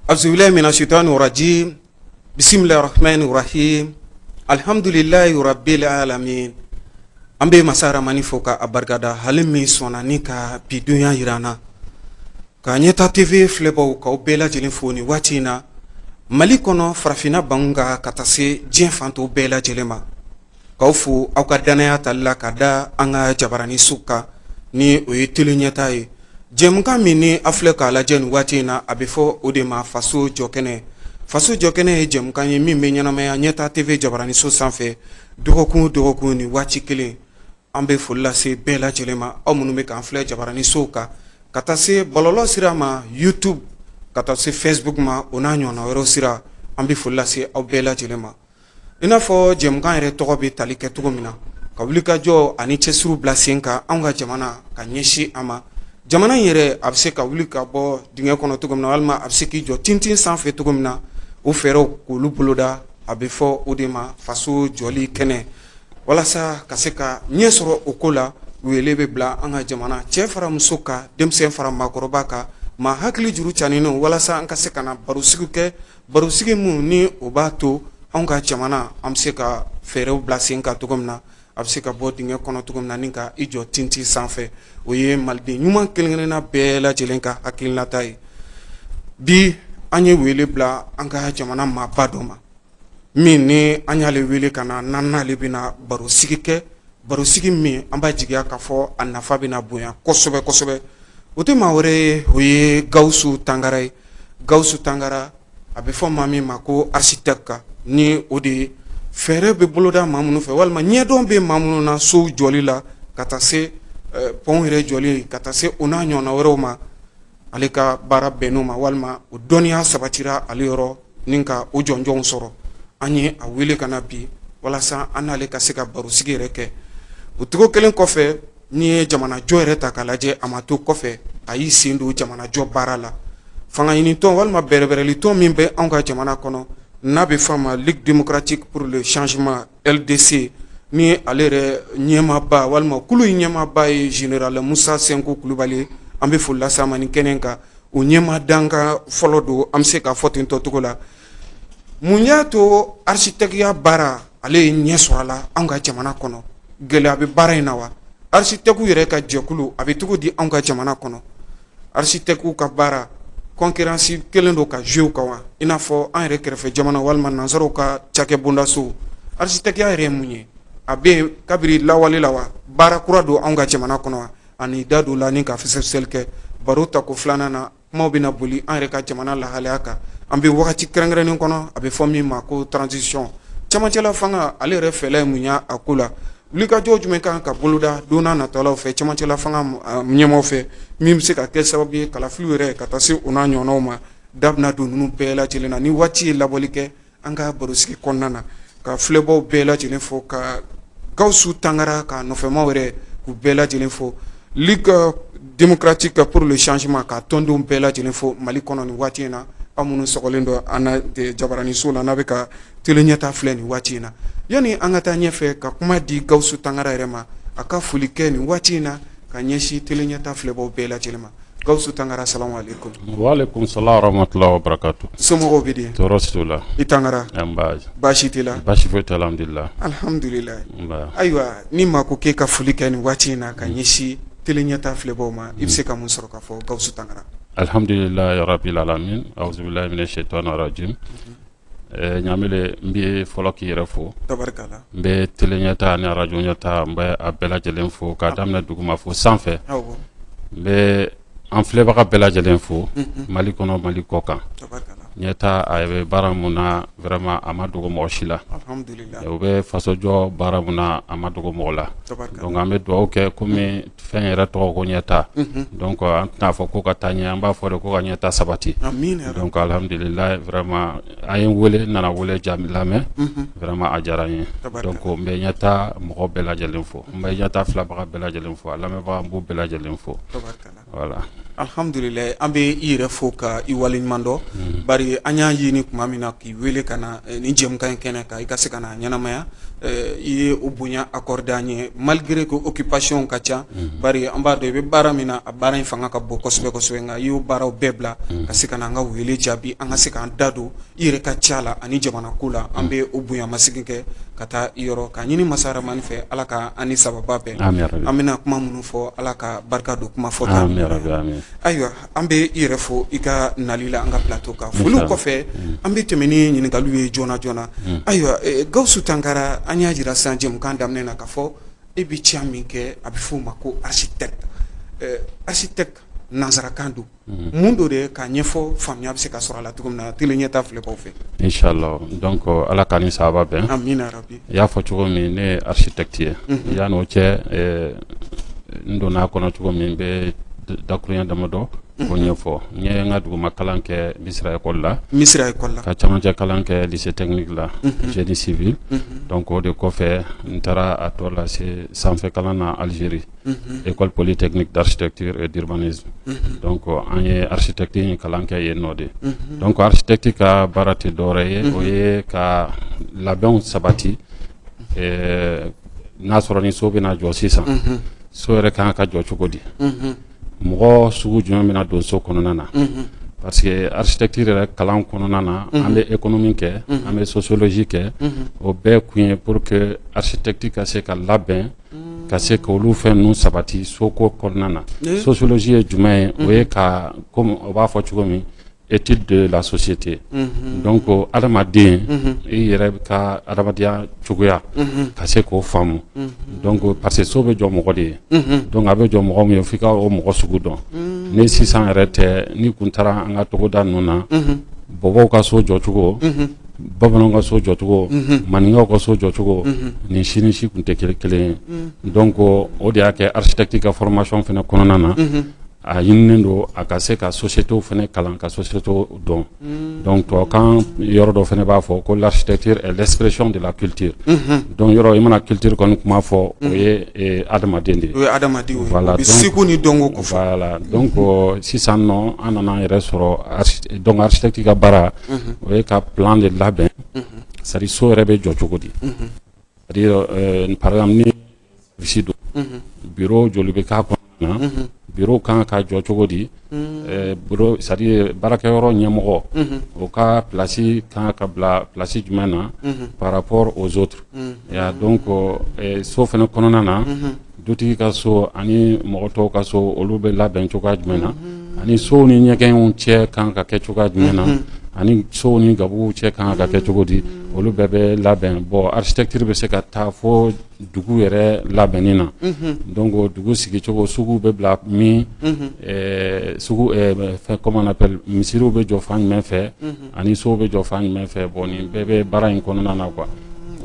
Auzubillahi mina shaitani rajim bisimilahi rahmani rahim alihamdulilahi rabbil alamin an bɛ masa ramani fo ka a barikada hali min sɔnna ni ka bi donya jira an na ka ɲɛta TV filɛbaw k'aw bɛɛ lajɛlen fo ni waati in na Mali kɔnɔ farafinna ban kan ka taa se diɲɛ fan tɔw bɛɛ lajɛlen ma k'aw fo aw ka dannaya tali la ka da an ka jabaraniso kan ni o ye Tele Ɲɛta ye jɛmukan min ni aw filɛ k'a lajɛ nin waati in na a bɛ fɔ o de ma faso jɔkɛnɛ faso jɔkɛnɛ ye jɛmukan ye min bɛ ɲɛnamaya Ɲɛta TV jabaraniso sanfɛ dɔgɔkun o dɔgɔkun ni waati kelen an bɛ foli lase bɛɛ lajɛlen ma aw minnu bɛ k'an filɛ jabaranisow kan ka taa se bɔlɔlɔ sira ma YouTube ka taa se Facebook ma o n'a ɲɔgɔnna wɛrɛw sira an bɛ foli lase aw bɛɛ lajɛlen ma i n'a fɔ jɛmukan yɛrɛ tɔgɔ bɛ tali kɛ cogo min na ka wulikajɔ ani cɛsiriw bila sen kan anw ka jamana ka ɲɛsin a ma jamana in yɛrɛ a bɛ se ka wuli ka bɔ dingɛ kɔnɔ cogo min na walima a bɛ se k'i jɔ tintin sanfɛ cogo min na o fɛɛrɛw k'olu boloda a bɛ fɔ o de ma faso jɔli kɛnɛ walasa ka se ka ɲɛ sɔrɔ o ko la wele bɛ bila an ka jamana cɛ fara muso kan denmisɛn fara maakɔrɔba kan maa hakili juru caaninen walasa an ka se ka na barosigi kɛ barosigi min ni o b'a to anw ka jamana an bɛ se ka fɛɛrɛw bila sen kan cogo min na a bɛ se ka bɔ dingɛ kɔnɔ cogo min na ni ka i jɔ tintin sanfɛ o ye maliden ɲuman kelenkelenna bɛɛ lajɛlen ka hakilinata ye bi an ye wele bila an ka jamana maaba dɔ ma min ni an y'ale wele ka na n'an n'ale bɛna barosigi kɛ barosigi min an b'a jigiya k'a fɔ a nafa bɛna bonya kosɛbɛ kosɛbɛ o tɛ maa wɛrɛ ye o ye Gawusu Tangara ye Gawusu Tangara a bɛ fɔ maa min ma ko architecte ni o de ye fɛɛrɛ bɛ boloda maa minnu fɛ walima ɲɛdɔn bɛ maa minnu na sow jɔli la ka taa se pɔnw yɛrɛ jɔli ka taa se o n'a ɲɔgɔnna wɛrɛw ma ale ka baara bɛnn'o ma walima o dɔnniya sabatira ale yɔrɔ ni ka o jɔnjɔnw sɔrɔ an ye a wele ka na bi walasa an n'ale ka se ka barosigi yɛrɛ kɛ o cogo kelen kɔfɛ n'i ye jamanajɔ yɛrɛ ta k'a lajɛ a ma to kɔfɛ a y'i sen don jamanajɔ baara la fanga ɲinitɔn walima bɛrɛbɛrɛlitɔn min bɛ anw ka jamana kɔnɔ n'a bɛ f'a ma Ligue démocratique pour le changement LDC ni ale yɛrɛ ɲɛmaaba walima kulu in ɲɛmaaba ye général Musa Senko Kulubali an bɛ foli lase a ma nin kɛnɛ kan o ɲɛmaa dankan fɔlɔ don an bɛ se k'a fɔ ten tɔ cogo la mun y'a to architecte baara ale ye ɲɛ sɔrɔ a la anw ka jamana kɔnɔ gɛlɛya bɛ baara in na wa architecte yɛrɛ ka jɛkulu a bɛ cogo di anw ka jamana kɔnɔ architecte ka baara concurrence kelen don ka jouer kan wa i n'a fɔ an yɛrɛ kɛrɛfɛ jamana walima nansaraw ka cakɛ bondaso architecte yɛrɛ ye mun ye a bɛ kabiri lawale la wa baara kura don anw ka jamana kɔnɔ wa ani da don la ni ka fɛsɛfɛsɛli kɛ baro tako filanan na kumaw bɛna boli an yɛrɛ ka jamana lahalaya kan an bɛ wagati kɛrɛnkɛrɛnnen kɔnɔ a bɛ fɔ min ma ko transition cɛmancɛla fanga ale yɛrɛ fɛla ye mun ye a ko la wulikajɔ jumɛn kan ka boloda don natɔlaw fɛ cɛmancɛla fanga ɲɛmaaw fɛ min bɛ se ka kɛ sababu ye kalafiliw yɛrɛ ka taa se o n'a ɲɔgɔnnaw ma da bɛna don ninnu bɛɛ lajɛlen na ni waati ye labɔli kɛ an ka barosigi kɔnɔna na ka filɛbaw bɛɛ lajɛlen fo ka Gawusu Tangara ka nɔfɛmaw yɛrɛ k'u bɛɛ lajɛlen fo Ligue démocratique pour le changement ka tɔndenw bɛɛ lajɛlen fo Mali kɔnɔ nin waati in na aw minnu sɔgɔlen don an na jabaraniso la n'a bɛ ka Tele Ɲɛta filɛ nin waati in na yanni an ka taa ɲɛfɛ ka kuma di Gawusu Tangara yɛrɛ ma a ka foli kɛ nin waati in na ka ɲɛsin Tele Ɲɛta filɛbaw bɛɛ lajɛlen ma Gawusu Tangara salamu aleykum. Waaleykum salam warahmatulahi wabarakatu. Somɔgɔw bɛ di? Tɔɔrɔ si t'u la. I Tangara. Nba. Baasi t'i la? Baasi foyi tɛ alhamdulilahi. Alhamdulilahi. Nba. Ayiwa ni maa ko k'e ka foli kɛ nin waati in na ka ɲɛsin Tele Ɲɛta filɛbaw ma i bɛ se ka mun sɔrɔ ka fɔ Gawusu Tangara? Alhamdulilahi rabil alamin awuzubilahi mina shaitani rajim. Ɲamele, n bɛ fɔlɔ k'i yɛrɛ fo, n bɛ télé ɲɛta ni arajo ɲɛta, n bɛ a bɛɛ lajɛlen fo k'a daminɛ duguma fo sanfɛ. N bɛ an filɛbaga bɛɛ lajɛlen fo, Mali kɔnɔ, Mali kɔ kan. Ɲɛta, a bɛ baara mun na, vraiment a ma dogo mɔgɔ si la. U bɛ fasojɔ baara mun na, a ma dogo mɔgɔ la. Donc an bɛ dugawu kɛ, komi fɛn yɛrɛ tɔgɔ ko ɲɛta, donc an tɛna fɔ ko ka taa ɲɛ, an b'a fɔ de ko ka ɲɛta sabati. Donc alhamdulillah, vraiment a ye n wele, n nana wele jaabi lamɛn, vraiment a diyara n ye. Donc n bɛ ɲɛta mɔgɔ bɛɛ lajɛlen fo, n bɛ ɲɛta filɛbaga bɛɛ lajɛlen fo, a lamɛnbaga, n b'u bɛɛ lajɛlen fo. Voilà. Alhamdulillah, an bɛ i yɛrɛ fo ka i waleɲuman dɔn, bari an y'a ɲini tuma min na k'i wele ka na nin jɛmukan in kɛnɛ kan, i ka se ka na ɲɛnamaya, i ye o bonya accordé an ye malgré que occupation ka ca, bari an b'a dɔn i bɛ baara min na, a baara in fanga ka bon kosɛbɛ kosɛbɛ. Nka i y'o baaraw bɛɛ bila ka se ka na an ka wele jaabi, an ka se k'an da don i yɛrɛ ka ca la ani jamana ko la. An bɛ o bonyamasegin kɛ ka taa i yɔrɔ k'a ɲini masa Rahamani fɛ, Ala ka an ni sababa bɛn. An bɛna kuma minnu fɔ, Ala ka barika don kuma fɔta. Ayiwa, an bɛ i yɛrɛ fo i ka nali la an ka plateau kan. Foliw kɔfɛ, an bɛ tɛmɛ ni ɲininkaliw ye joona joona. Ayiwa, Gawusu Tankara, an y'a jira sisan jɛmukan daminɛ na k'a fɔ e bɛ ca min kɛ, a bɛ f'o ma ko architecte. Architecte, nansarakan don. Mun don de? K'a ɲɛfɔ, faamuya bɛ se ka sɔrɔ a la cogo min na télé ɲɛta filɛbaw fɛ. Inchallah. Donc Ala k'an ni sababa bɛn. Amina rabi. I y'a fɔ cogo min, ne ye architecte ye. Yan'o cɛ, n donna a kɔnɔ cogo min, n bɛ dakuruɲɛ damadɔ k'o ɲɛfɔ. N ye n ka duguma kalan kɛ Misira école la. Misira école la. Ka camancɛ kalan kɛ lycée technique la, génie civil. Donc o de kɔfɛ, n taara a tɔ lase sanfɛ kalan na Algérie, école polytechnique d'architecture et d'urbanisme. Donc an ye architecte in kalan kɛ yen nɔ de. Donc architecte ka baara tɛ dɔwɛrɛ ye, o ye ka labɛnw sabati. N'a sɔrɔ ni so bɛna jɔ sisan, so yɛrɛ kan ka jɔ cogo di, mɔgɔ sugu jumɛn bɛna don so kɔnɔna na? Parce que architecture yɛrɛ kalan kɔnɔna na, an bɛ économie kɛ, an bɛ sociologie kɛ. O bɛɛ kun ye pour que architecte ka se ka labɛn ka se k'olu fɛn ninnu sabati soko kɔnɔna na. Sociologie ye jumɛn ye? O ye ka, comme o b'a fɔ cogo min, étude de la société. Donc adamaden, i yɛrɛ ka adamadenya cogoya ka se k'o faamu. Donc parce que so bɛ jɔ mɔgɔ de ye, donc a bɛ jɔ mɔgɔ min ye, f'i ka o mɔgɔ sugu dɔn. Ni sisan yɛrɛ tɛ, ni kun taara an ka togoda ninnu na, bɔbɔw ka so jɔcogo, bamananw ka so jɔcogo, maninkaw ka so jɔcogo, nin si ni si tun tɛ kelen ye. Donc o de y'a kɛ architecte ka formation fana kɔnɔna na, a ɲininen don a ka se ka société fana kalan, ka société dɔn. Donc tubabukan yɔrɔ dɔ fana b'a fɔ ko l'architecture est l'expression de la culture. Donc yɔrɔ i mana culture kɔni kuma fɔ, o ye adamaden de ye. O ye adamaden ye. Voilà, o bɛ seko ni dɔnko ko fɔ. Voilà. Donc sisan nɔ, an nana an yɛrɛ sɔrɔ. Donc architecte ka baara, o ye ka plan de labɛn, c'est à dire so yɛrɛ bɛ jɔ cogo di. C'est à dire par exemple ni service don, bureau joli bɛ k'a kɔnɔ na, bureau kan ka jɔ cogo di, bureau, c'est à dire baarakɛyɔrɔ ɲɛmɔgɔ, o ka place kan ka bila place jumɛn na par rapport aux autres. Ya, donc so fana kɔnɔna na, dutigi ka so ani mɔgɔ tɔw ka so, olu bɛ labɛn cogoya jumɛn na, ani sow ni ɲɛgɛnw cɛ kan ka kɛ cogoya jumɛn na, ani sow ni gabuguw cɛ kan ka kɛ cogo di, olu bɛɛ bɛ labɛn. Bon, architecture bɛ se ka taa fo dugu yɛrɛ labɛnni na. Donc dugu sigicogo, sugu bɛ bila min, sugu fɛn, comment on appelle, misiriw bɛ jɔ fan jumɛn fɛ, ani sow bɛ jɔ fan jumɛn fɛ. Bon, nin bɛɛ bɛ baara in kɔnɔna na quoi.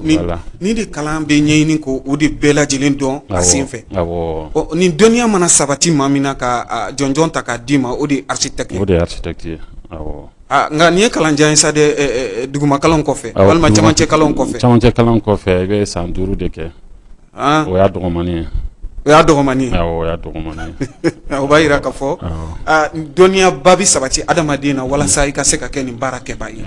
Voilà. Ni de kalan bɛ ɲɛɲini ko o de bɛɛ lajɛlen dɔn a sen fɛ. Awɔ. Nin dɔnniya mana sabati maa min na, ka jɔnjɔn ta k'a d'i ma, o de ye architecte ye. O de ye architecte ye, awɔ. Nka nin ye kalanjan ye sa dɛ, duguma kalan kɔfɛ walima camancɛ kalan kɔfɛ. Camancɛ kalan kɔfɛ, i bɛ san 5 de kɛ. O y'a dɔgɔmani ye. O y'a dɔgɔmani ye. Awɔ, o y'a dɔgɔmani ye. O b'a jira k'a fɔ dɔnniyaba bɛ sabati adamaden na walasa i ka se ka kɛ nin baara kɛbaa ye.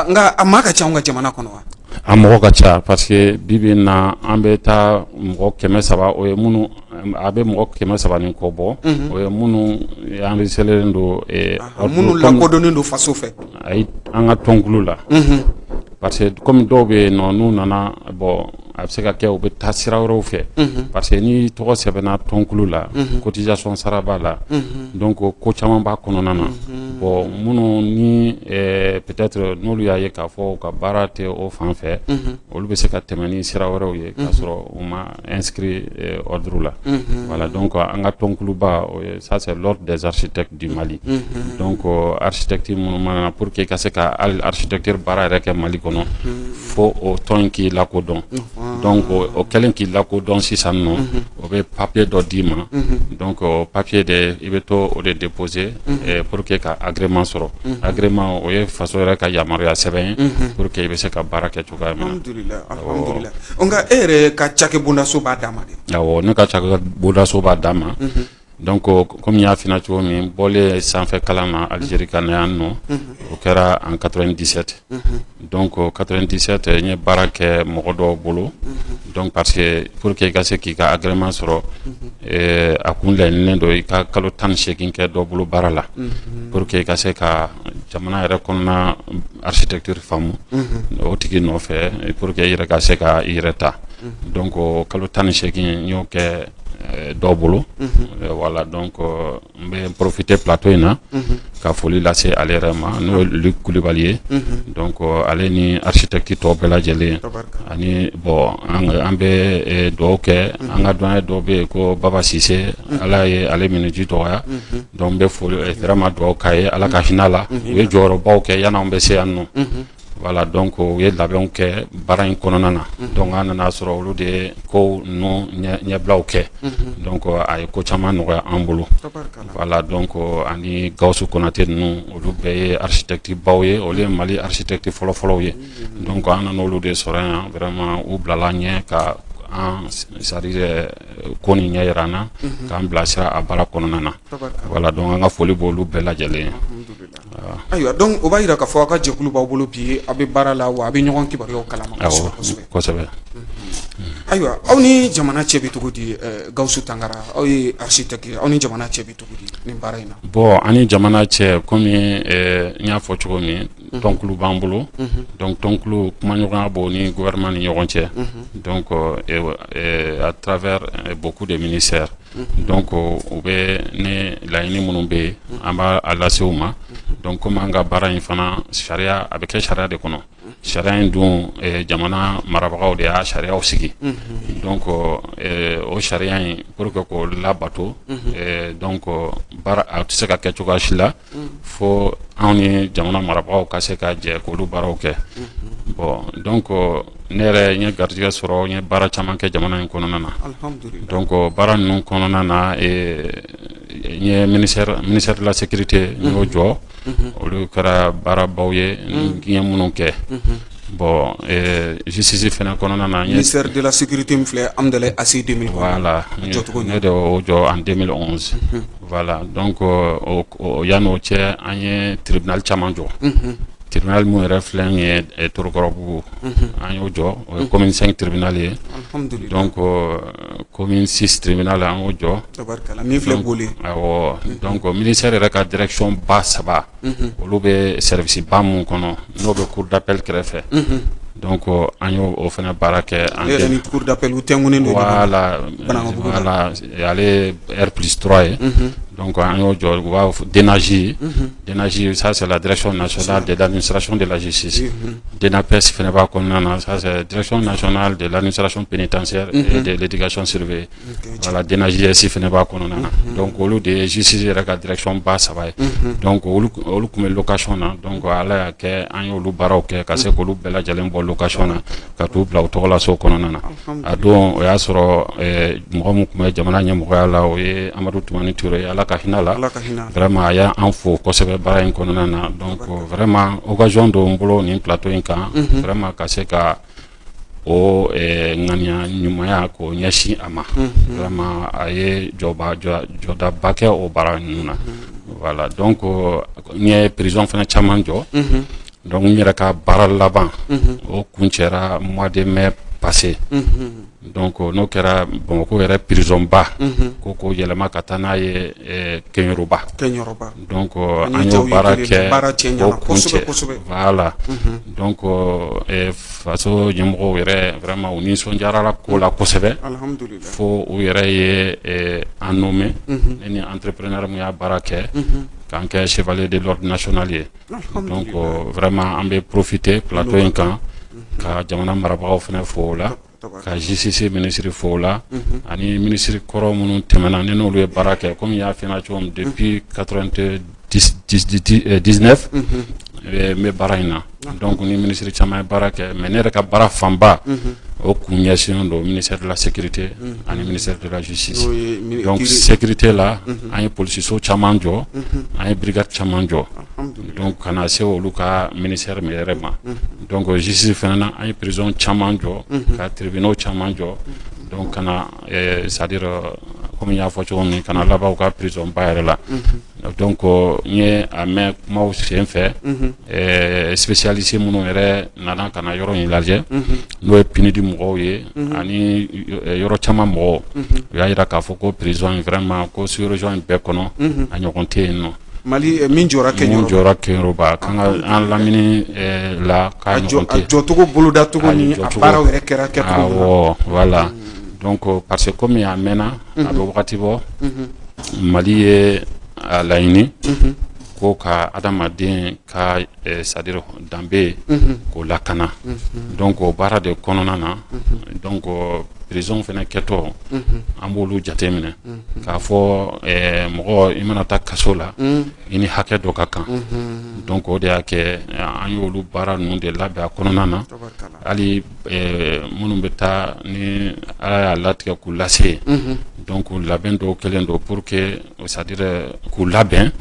Nka a maa ka ca anw ka jamana kɔnɔ wa? A mɔgɔ ka ca, parce que bi bi in na, an bɛ taa mɔgɔ 300, o ye minnu, a bɛ mɔgɔ 300 ni kɔ bɔ, o ye minnu enregistré don. Minnu lakodɔnnen don faso fɛ. Ayi, an ka tɔnkulu la, parce que comme dɔw bɛ yen nɔ, n'u nana, bon, a bɛ se ka kɛ u bɛ taa sira wɛrɛw fɛ, parce que n'i tɔgɔ sɛbɛnna tɔnkulu la, cotisation sara b'a la, donc ko caman b'a kɔnɔna na. Bon, minnu ni peut-être n'olu y'a ye k'a fɔ u ka baara tɛ o fan fɛ, olu bɛ se ka tɛmɛ ni sira wɛrɛw ye k'a sɔrɔ u ma inscrit ordre la. Voilà, donc an ka tɔnkuluba, o ye, ça c'est l'Ordre des architectes du Mali. Donc architecte minnu mana, pour que i ka se ka hali architecture baara yɛrɛ kɛ Mali kɔnɔ, fo o tɔn in k'i lakodɔn. Donc o kɛlen k'i lakodɔn sisan nɔ, o bɛ papier dɔ d'i ma. Donc o papier de, i bɛ to o de déposer pour que ka agrément sɔrɔ. Agrément, o ye faso yɛrɛ ka yamaruya sɛbɛn ye pour que i bɛ se ka baara kɛ cogoya min na. Alhamdulillah, alhamdulillah. Nka e yɛrɛ ka cakɛ bondaso b'a dama de? Awɔ, ne ka cakɛ bondaso b'a dama. Donc komi n y'a f'i ɲɛna cogo min, bɔlen sanfɛ kalan na Algérie ka na yan nɔ, o kɛra en 97. Donc 97, n ye baara kɛ mɔgɔ dɔw bolo. Donc parce que pour que i ka se k'i ka agrément sɔrɔ, a kun laɲininen don i ka kalo 18 kɛ dɔ bolo baara la, pour que i ka se ka jamana yɛrɛ kɔnɔna architecture faamu o tigi nɔfɛ, pour que i yɛrɛ ka se ka i yɛrɛ ta. Donc kalo 18, n y'o kɛ dɔw bolo. Voilà, donc n bɛ profiter plateau in na ka foli lase ale yɛrɛ ma, n'o ye Luc Kulibali ye. Donc ale ni architecte tɔw bɛɛ lajɛlen, ani bon, an bɛ dugawu kɛ an ka doyen dɔ bɛ yen ko Baba Sise, Ala ye ale miniji dɔgɔya. Donc n bɛ foli, vraiment dugawu k'a ye, Ala ka hinɛ a la. U ye jɔyɔrɔbaw kɛ yan'anw bɛ se yan nɔ. Voilà, donc u ye labɛnw kɛ baara in kɔnɔna na. Donc an nana sɔrɔ olu de ye kow ninnu ɲɛbilaw kɛ. Donc a ye ko caman nɔgɔya an bolo. Voilà, donc ani Gawusu Konate ninnu, olu bɛɛ ye architecte baw ye, olu ye Mali architecte fɔlɔ-fɔlɔw ye. Donc an nana olu de sɔrɔ yan. Vraiment, u bilala an ɲɛ ka an, c'est à dire ko nin ɲɛ yira an na, k'an bilasira a baara kɔnɔna na. Voilà, donc an ka foli b'olu bɛɛ lajɛlen ye. Ayiwa, donc o b'a jira k'a fɔ aw ka jɛkulu b'aw bolo bi, aw bɛ baara la wa a bɛ ɲɔgɔn kibaruyaw kalama kosɛbɛ kosɛbɛ. Kosɛbɛ. Ayiwa, aw ni jamana cɛ bɛ cogo di? Gawusu Tangara, aw ye architecte ye, aw ni jamana cɛ bɛ cogo di nin baara in na? Bon, an ni jamana cɛ, komi n y'a fɔ cogo min, tɔnkulu b'an bolo. Donc tɔnkulu, kumaɲɔgɔnya b'o ni gouvernement ni ɲɔgɔn cɛ, donc à travers beaucoup de ministères. Donc u bɛ ne laɲini minnu bɛ yen, an b'a a lase u ma. Donc komi an ka baara in fana sariya, a bɛ kɛ sariya de kɔnɔ, sariya in dun, jamana marabagaw de y'a sariyaw sigi. Donc o sariya in, pour que k'o labato, donc baara a tɛ se ka kɛ cogoya si la fo anw ni jamana marabagaw ka se ka jɛ k'olu baaraw kɛ. Bon, donc ne yɛrɛ, n ye garijɛgɛ sɔrɔ, n ye baara caman kɛ jamana in kɔnɔna na. Donc baara ninnu kɔnɔna na, n ye ministère de la Sécurité, n y'o jɔ. Olu kɛra baarabaw ye n ye minnu kɛ. Bon, justice fɛnɛ kɔnɔna na. Ministère de la Sécurité min filɛ Hamdallaye ACI 2000. Voilà, ne de y'o jɔ en 2011. Voilà, donc yan'o cɛ, an ye tribunal caman jɔ. Tribunal mun yɛrɛ filɛ nin ye Torokɔrɔbugu, an y'o jɔ, o ye commune 5 tribunal ye. Donc commune 6 tribunal, an y'o jɔ. Min filɛ Bole. Awɔ, donc ministère yɛrɛ ka direction ba saba, olu bɛ service ba mun kɔnɔ, n'o bɛ cour d'appel kɛrɛfɛ, donc an y'o o fana baara kɛ. An yɛrɛ ni cour d'appel u tɛnkunnen don. Voilà, ale R+3 ye. Donc an y'o jɔ, u b'a fɔ DNAJ. DNAJ, ça c'est la Direction nationale de l'administration de la justice. DNAPS fana b'a kɔnɔna na, ça c'est Direction nationale de l'administration pénitentiaire et de l'éducation surveillée. Voilà, DNAJS fana b'a kɔnɔna na. Donc olu de ye justice yɛrɛ ka direction ba saba ye. Donc olu tun bɛ location na. Donc Ala y'a kɛ, an y'olu baaraw kɛ ka se k'olu bɛɛ lajɛlen bɔ location na ka t'u bila u tɔgɔ la so kɔnɔna na. A don, o y'a sɔrɔ mɔgɔ min tun bɛ jamana ɲɛmɔgɔya la, o ye Amadu Tumani Ture ye, Ala ka hinɛ la. Vraiment, a y'an fo kosɛbɛ baara in kɔnɔna na. Donc vraiment, occasion don n bolo nin plateau in kan, vraiment ka se ka o ŋaniya ɲumanya k'o ɲɛsin a ma. Vraiment, a ye jɔdaba kɛ o baara ninnu na. Voilà, donc n ye prison fana caman jɔ. Donc n yɛrɛ ka baara laban, o kuncɛra mois de mai passé. passé. Donc n'o kɛra Bamakɔ yɛrɛ prison ba, ko k'o yɛlɛma ka taa n'a ye Kɛɲɛroba. Donc an y'o baara kɛ k'o kuncɛ, voilà. Donc faso ɲɛmɔgɔw yɛrɛ vraiment u nisɔndiyara la ko la kosɛbɛ, fo u yɛrɛ ye an nommé, ne ni entrepreneur min y'a baara kɛ, k'an kɛ chevalier de l'ordre national ye. Donc vraiment an bɛ profiter plateau in kan ka jamana marabagaw fana fo o la, ka justice ministre fo o la, ani ministre kɔrɔ minnu tɛmɛna ne n'olu ye baara kɛ. Komi n y'a f'i ɲɛna cogo min, depuis 99 n bɛ baara in na. Donc ni ministre caman ye baara kɛ, mais ne yɛrɛ ka baara fanba o kun ɲɛsinnen don ministère de la sécurité ani ministère de la justice. Donc sécurité la, an ye polisiso caman jɔ, an ye brigade caman jɔ, donc ka na se olu ka ministère yɛrɛ ma. Donc justice fana na, an ye prison caman jɔ, ka tribunaux caman jɔ, donc ka na, c'est à dire komi n y'a fɔ cogo min, ka na laban u ka prison ba yɛrɛ la. Donc n ye a mɛn kumaw sen fɛ, spécialiste minnu yɛrɛ nana ka na yɔrɔ in lajɛ, n'o ye PNUD mɔgɔw ye ani yɔrɔ caman mɔgɔw, u y'a jira k'a fɔ ko prison in vraiment, ko sous région in bɛɛ kɔnɔ, a ɲɔgɔn tɛ yen nɔ. Mali min jɔra. Mun jɔra Kɛɲɛroba kan ka an lamini la, k'a ɲɔgɔn tɛ. A jɔcogo, bolodacogo ni a baaraw yɛrɛ kɛra kɛcogo. Awɔ, voilà. Donc parce que komi a mɛnna, a bɛ wagati bɔ, Mali ye a laɲini ko ka adamaden ka, c'est à dire danbe, k'o lakana. Donc o baara de kɔnɔna na, donc prison fana kɛtɔ, an b'olu jateminɛ k'a fɔ mɔgɔ i mana taa kaso la, i ni hakɛ dɔ ka kan. Donc o de y'a kɛ an y'olu baara ninnu de labɛn a kɔnɔna na. Hali minnu bɛ taa ni Ala y'a latigɛ k'u lase, donc labɛn dɔw kɛlen don pour que, c'est à dire k'u labɛn,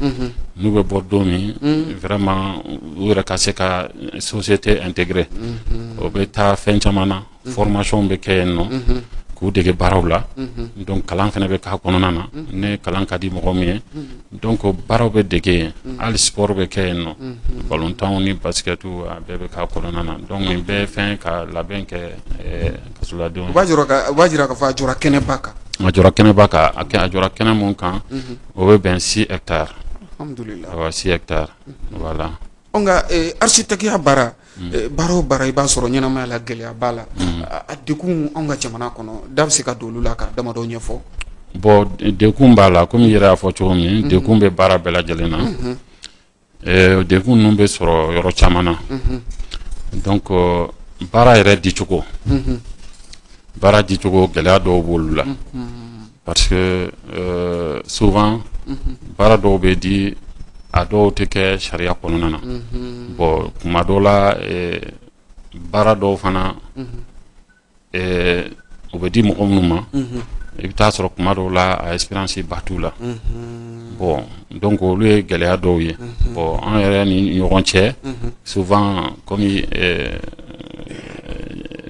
n'u bɛ bɔ don min, vraiment u yɛrɛ ka se ka société intégrer. O bɛ taa fɛn caman na, formation bɛ kɛ yen nɔ k'u dege baaraw la. Donc kalan fana bɛ k'a kɔnɔna na, ne kalan ka di mɔgɔ min ye, donc baaraw bɛ dege yen. Hali sport bɛ kɛ yen nɔ, balontanw ni basket, a bɛɛ bɛ k'a kɔnɔna na. Donc nin bɛɛ ye fɛn ka labɛn kɛ kasoladenw. O b'a jira k'a fɔ a jɔra kɛnɛba kan. A jɔra kɛnɛba kan. A jɔra kɛnɛ mun kan, o bɛ bɛn 6 hectares. Alhamdulillah. 6 hectares, voilà. Nka architecte baara, baara o baara, i b'a sɔrɔ ɲɛnamaya la gɛlɛya b'a la. A degun, anw ka jamana kɔnɔ, da bɛ se ka don olu la ka damadɔ ɲɛfɔ? Bon, degun b'a la. Komi i yɛrɛ y'a fɔ cogo min, degun bɛ baara bɛɛ lajɛlen na. Degun ninnu bɛ sɔrɔ yɔrɔ caman na. Donc baara yɛrɛ dicogo, baara dicogo, gɛlɛya dɔw b'olu la, parce que souvent baara dɔw bɛ di, a dɔw tɛ kɛ sariya kɔnɔna na. Bon, kuma dɔw la, baara dɔw fana, o bɛ di mɔgɔ minnu ma, i bɛ taa sɔrɔ kuma dɔw la a expérience ba t'u la. Bon, donc olu ye gɛlɛya dɔw ye. Bon, an yɛrɛ ni ɲɔgɔn cɛ, souvent comme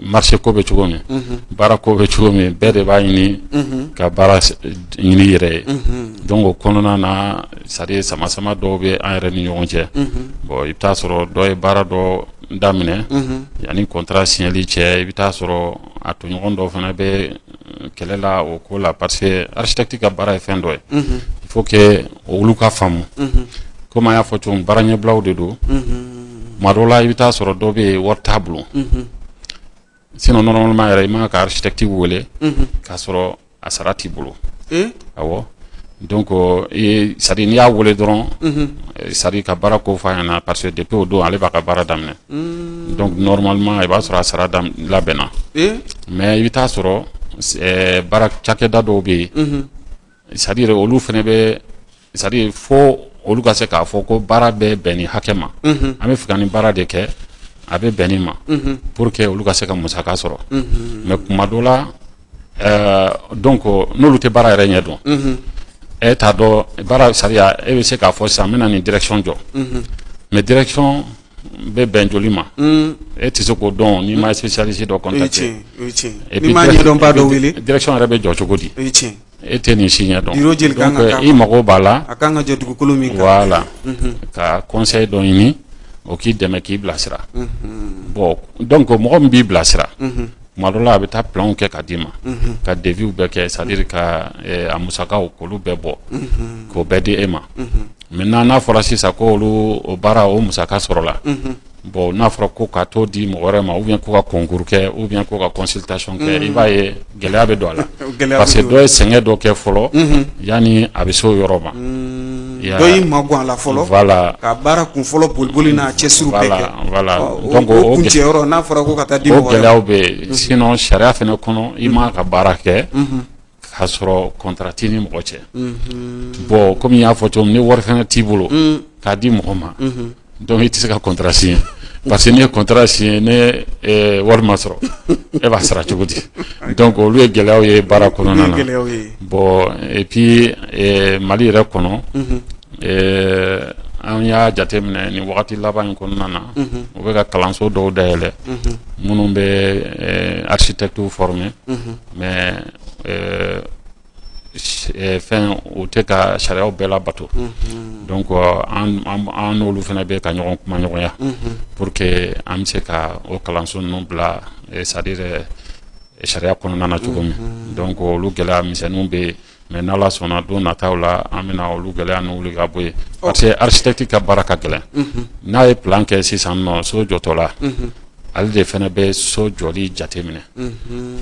marché ko bɛ cogo min, baara ko bɛ cogo min, bɛɛ de b'a ɲini ka baara ɲini i yɛrɛ ye. Donc o kɔnɔna na, c'est à dire sama sama dɔw bɛ an yɛrɛ ni ɲɔgɔn cɛ. Bon, i bɛ taa sɔrɔ dɔ ye baara dɔ daminɛ, yanni contrat signali cɛ, i bɛ taa sɔrɔ a tɔɲɔgɔn dɔw fana bɛ kɛlɛ la o ko la, parce que architecte ka baara ye fɛn dɔ ye, il faut que olu ka faamu. Komi an y'a fɔ cogo min, baara ɲɛbilaw de don. Tuma dɔw la, i bɛ taa sɔrɔ dɔ bɛ yen, wari t'a bolo. Sinon normalement yɛrɛ, i man ka architecte wele k'a sɔrɔ a sara t'i bolo. Awɔ. Donc c'est à dire n'i y'a wele dɔrɔn, c'est à dire ka baara ko f'a ɲɛna, parce que depuis o don ale b'a ka baara daminɛ. Donc normalement i b'a sɔrɔ a sara labɛnna. Mais i bɛ taa sɔrɔ baara cakɛda dɔw bɛ yen, c'est à dire olu fana bɛ, c'est à dire fo olu ka se k'a fɔ ko baara bɛ bɛn nin hakɛ ma, an bɛ fɛ ka nin baara de kɛ, a bɛ bɛn nin ma, pour que olu ka se ka musaka sɔrɔ. Mais kuma dɔ la, donc n'olu tɛ baara yɛrɛ ɲɛ dɔn, e t'a dɔn baara sariya, e bɛ se k'a fɔ sisan n bɛna nin direction jɔ, mais direction bɛ bɛn joli ma, e tɛ se k'o dɔn n'i ma spécialiste dɔ contacter. Et puis n'i ma ɲɛdɔnba dɔ wele. Direction yɛrɛ bɛ jɔ cogo di? E tɛ nin si ɲɛ dɔn. Bureau joli kan ka Donc i mago b'a la. A kan ka jɔ dugukolo min kan. Voilà, ka conseil dɔ ɲini, o k'i dɛmɛ k'i bilasira. Bon, donc mɔgɔ min b'i bilasira. Tuma dɔ la a bɛ taa planw kɛ ka d'i ma ka devisw bɛɛ kɛ c'est à dire ka a musakaw k'olu bɛɛ bɔ k'o bɛɛ di e ma. Maintenant n'a fɔra sisan ko olu o baara o musaka sɔrɔla, bon, n'a fɔra ko ka t'o di mɔgɔ wɛrɛ ma ou bien ko ka concours kɛ ou bien ko ka consultation kɛ, i b'a ye gɛlɛya bɛ don a la, parce que dɔ ye sɛgɛn dɔ kɛ fɔlɔ yanni a bɛ se o yɔrɔ ma. Dɔ y'i makun a la fɔlɔ. Voilà. Ka baara kun fɔlɔ boliboli n'a cɛsiriw bɛɛ kɛ. Voilà. Donc o kuncɛyɔrɔ, n'a fɔra ko ka taa di mɔgɔ wɛrɛ ma, o gɛlɛyaw bɛ yen. Sinon sariya fana kɔnɔ, i man ka baara kɛ k'a sɔrɔ contrat t'i ni mɔgɔ cɛ. Bon, komi i y'a fɔ cogo min, ni wari fana t'i bolo k'a di mɔgɔ ma, donc i tɛ se ka contrat signer, parce que n'i ye contrat signer, ni wari ma sɔrɔ, e b'a sara cogo di? Donc olu ye gɛlɛyaw ye baara kɔnɔna na. Bon, et puis Mali yɛrɛ kɔnɔ, an y'a jateminɛ nin wagati laban in kɔnɔna na, u bɛ ka kalanso dɔw dayɛlɛ minnu bɛ architectes former, mais fɛn u tɛ ka sariyaw bɛɛ labato. Donc an n'olu fana bɛ ka ɲɔgɔn kuma ɲɔgɔnya pour que an bɛ se ka o kalanso ninnu bila, c'est à dire sariya kɔnɔna na cogo min. Donc olu gɛlɛya misɛnninw bɛ yen, mais n'Ala sɔnna, don nataw la, an bɛna olu gɛlɛya ninnu wuli ka bɔ yen, parce que architecte ka baara ka gɛlɛn. N'a ye plan kɛ sisan nɔ, so jɔtɔ la, ale de fana bɛ so jɔli jate minɛ,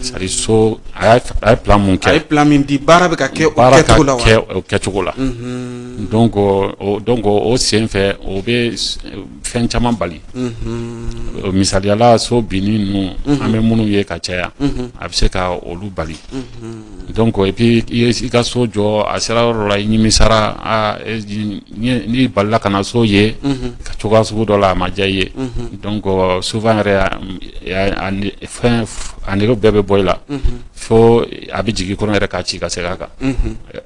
c'est à dire so a ye plan mun kɛ, a ye plan min di, baara bɛ ka kɛ o kɛcogo la wa? Kɛ o kɛcogo la. Donc o sen fɛ, o bɛ fɛn caman bali. Misaliyala, so binni ninnu an bɛ minnu ye ka caya, a bɛ se ka olu bali. Donc et puis i ka so jɔ, a sera yɔrɔ la, i nimisara, n'i balila ka na so ye ka cogoya sugu dɔ la, a ma diya i ye. Donc souvent yɛrɛ, fɛn a nege bɛɛ bɛ bɔ i la, fo a bɛ jigin i kɔnɔ yɛrɛ k'a ci ka segin a kan.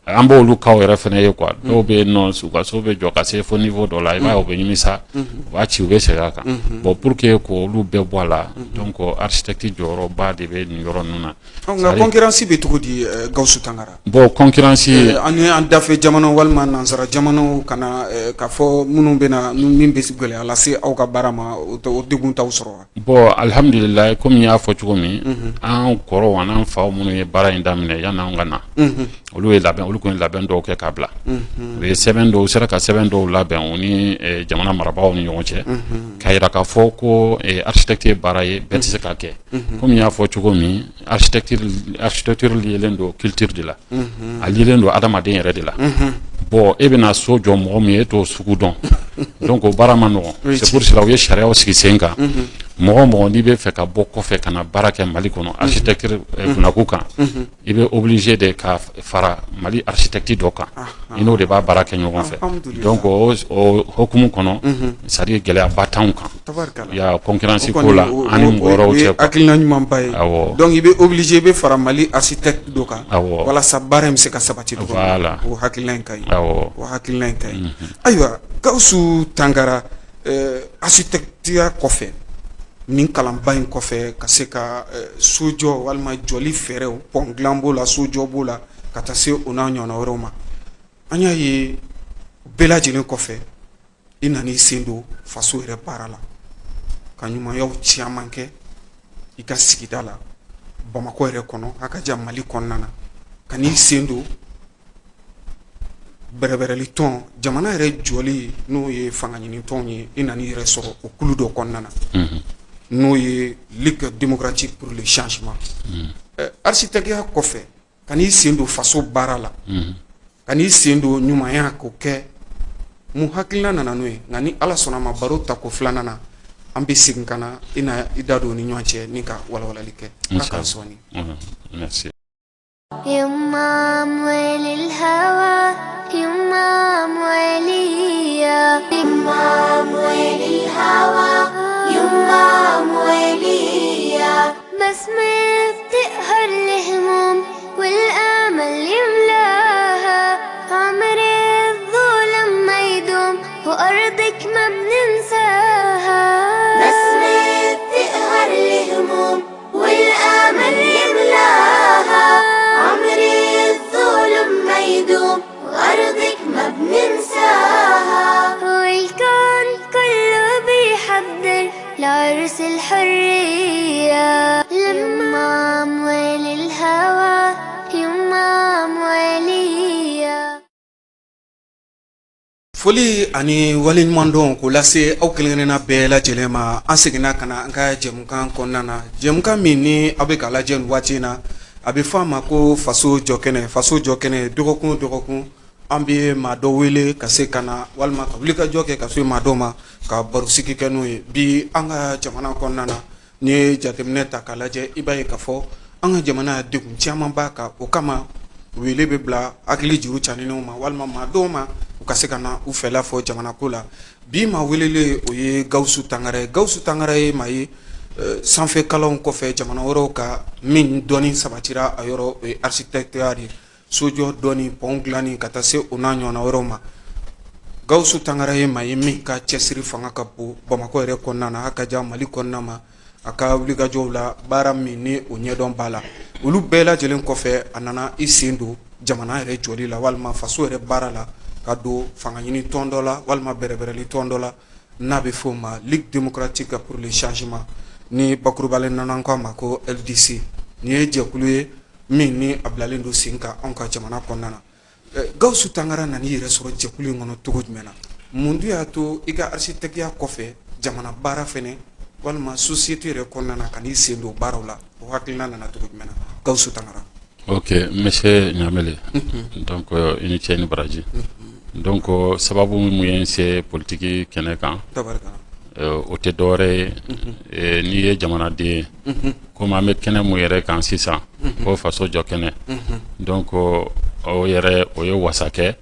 An b'olu cas yɛrɛ fana ye quoi. Dɔw bɛ yen nɔ, u ka so bɛ jɔ ka se fo niveau dɔ la, i b'a ye u bɛ nimisa, u b'a ci, u bɛ segin a kan. Bon, pour que k'olu bɛɛ bɔ a la, donc architecte jɔyɔrɔba de bɛ nin yɔrɔ ninnu na. Nka concurrence bɛ cogo di, Gawusu Tangara? Bon, concurrence An ni an dafɛ jamanaw walima nansara jamanaw ka na k'a fɔ minnu bɛ na, min bɛ gɛlɛya lase aw ka baara ma, o degun t'aw sɔrɔ wa? Bon, alihamudulila, komi n y'a fɔ cogo min, an kɔrɔw an'an faw minnu ye baara in daminɛ yanni an ka na, olu ye labɛn, olu tun ye labɛn dɔw kɛ k'a bila. U ye sɛbɛn dɔw, u sera ka sɛbɛn dɔw labɛn u ni jamana marabagaw ni ɲɔgɔn cɛ, k'a jira k'a fɔ ko architecte ye baara ye, bɛɛ tɛ se k'a kɛ. Komi n y'a fɔ cogo min, architecture liélen don culture de la, a liélen don adamaden yɛrɛ de la. Bon, e bɛna so jɔ mɔgɔ min ye, e t'o sugu dɔn, donc o baara ma nɔgɔn. C'est pour cela u ye sariyaw sigi sen kan. Mɔgɔ o mɔgɔ n'i bɛ fɛ ka bɔ kɔfɛ ka na baara kɛ Mali kɔnɔ architecture bunakun kan, i bɛ obligé de ka fara Mali architecte dɔ kan, i n'o de b'a baara kɛ ɲɔgɔn fɛ. Donc o hukumu kɔnɔ, c'est à dire gɛlɛyaba t'anw kan ya concurrence ko la an ni mɔgɔ wɛrɛw cɛ. Hakilina ɲumanba ye. Donc i bɛ obligé, i bɛ fara Mali architecte dɔ kan walasa baara in bɛ se ka sabati cogo min. O hakilina in ka ɲi. O hakilina in ka ɲi. Ayiwa, Gawusu Tangara, architecte kɔfɛ, nin kalanba in kɔfɛ, ka se ka sojɔ walima jɔli fɛɛrɛw, pont dilan b'o la, sojɔ b'o la, ka taa se o n'a ɲɔgɔnna wɛrɛw ma, an y'a ye bɛɛ lajɛlen kɔfɛ, i nana i sen don faso yɛrɛ baara la, ka ɲumanyaw caman kɛ i ka sigida la, Bamakɔ yɛrɛ kɔnɔ, a ka jan Mali kɔnɔna na, ka n'i sen don bɛrɛbɛrɛli tɔn, jamana yɛrɛ jɔli, n'o ye fanga ɲini tɔn ye, i nana i yɛrɛ sɔrɔ o kulu dɔ kɔnɔna na, n'o ye Ligue démocratique pour le changement. Architecte kɔfɛ, ka n'i sen don faso baara la, ka n'i sen don ɲumanya k'o kɛ, mun hakilina nana n'o ye? Nka ni Ala sɔnna ma, baro ta ko filanan na, an bɛ segin ka na i na i da don ni ɲɔgɔn cɛ ni ka walawalali kɛ. K'a sɔnni. Merci. يما أموال الهوى، يما أموالية، يما أموال الهوى، يما أموالية، بسمة بتقهر الهموم والآمل يملاها، عمر الظلم ما يدوم وأرضك ما بننساها، بسمة بتقهر الهموم والآمل يملاها، عمر الظلم ما يدوم وأرضك ما بننساها، والكون كله بيحضر لعرس الحرية. لما Foli ani waleɲumandɔn k'o lase aw kelenkelenna bɛɛ lajɛlen ma. An seginna ka na an ka jɛmukan kɔnɔna na, jɛmukan min ni aw bɛ k'a lajɛ nin waati in na, a bɛ fɔ a ma ko Faso jɔ kɛnɛ. Faso jɔ kɛnɛ, dɔgɔkun o dɔgɔkun, an bɛ maa dɔ wele ka se ka na walima ka wulikajɔ kɛ ka se maa dɔ ma ka barosigi kɛ n'o ye. Bi, an ka jamana kɔnɔna na, n'i ye jateminɛ ta k'a lajɛ, i b'a ye k'a fɔ an ka jamana degun caman b'a kan. O kama, wele bɛ bila hakili juru caninenw ma walima maa dɔw ma, u ka se ka na u fɛla fɔ jamana ko la. Bi maa welelen, o ye Gawusu Tangara ye. Gawusu Tangara ye maa ye, sanfɛ kalanw kɔfɛ jamana wɛrɛw ka min dɔnni sabatira a yɔrɔ, o ye architecte de ye, sojɔ dɔnni, pont dilanni, ka taa se o n'a ɲɔgɔnna wɛrɛw ma. Gawusu Tangara ye maa ye min ka cɛsiri fanga ka bon Bamakɔ yɛrɛ kɔnɔna na, a ka jan Mali kɔnɔna ma, a ka wulikajɔw la, baara min ni o ɲɛdɔn b'a la. Olu bɛɛ lajɛlen kɔfɛ, a nana i sen don jamana yɛrɛ jɔli la walima faso yɛrɛ baara la, ka don fanga ɲini tɔn dɔ la walima bɛrɛbɛrɛli tɔn dɔ la, n'a bɛ f'o ma Ligue démocratique pour le changement, ni bakurubalen nana k'a ma ko LDC. Nin ye jɛkulu ye min ni a bilalen don sen kan anw ka jamana kɔnɔna na. Gawusu Tangara nana i yɛrɛ sɔrɔ jɛkulu in kɔnɔ cogo jumɛn na? Mun dun y'a to i ka architecte kɔfɛ, jamana baara fana walima société yɛrɛ kɔnɔna na, ka n'i sen don baaraw la? O hakilina nana cogo jumɛn na, Gawusu Tangara? Ok, monsieur Ɲamele, donc i ni ce ni baraji. Donc sababu min ye n se politiki kɛnɛ kan, o tɛ dɔwɛrɛ ye, n'i ye jamanaden ye, komi an bɛ kɛnɛ mun yɛrɛ kan sisan ko faso jɔ kɛnɛ, donc o yɛrɛ o ye wasa kɛ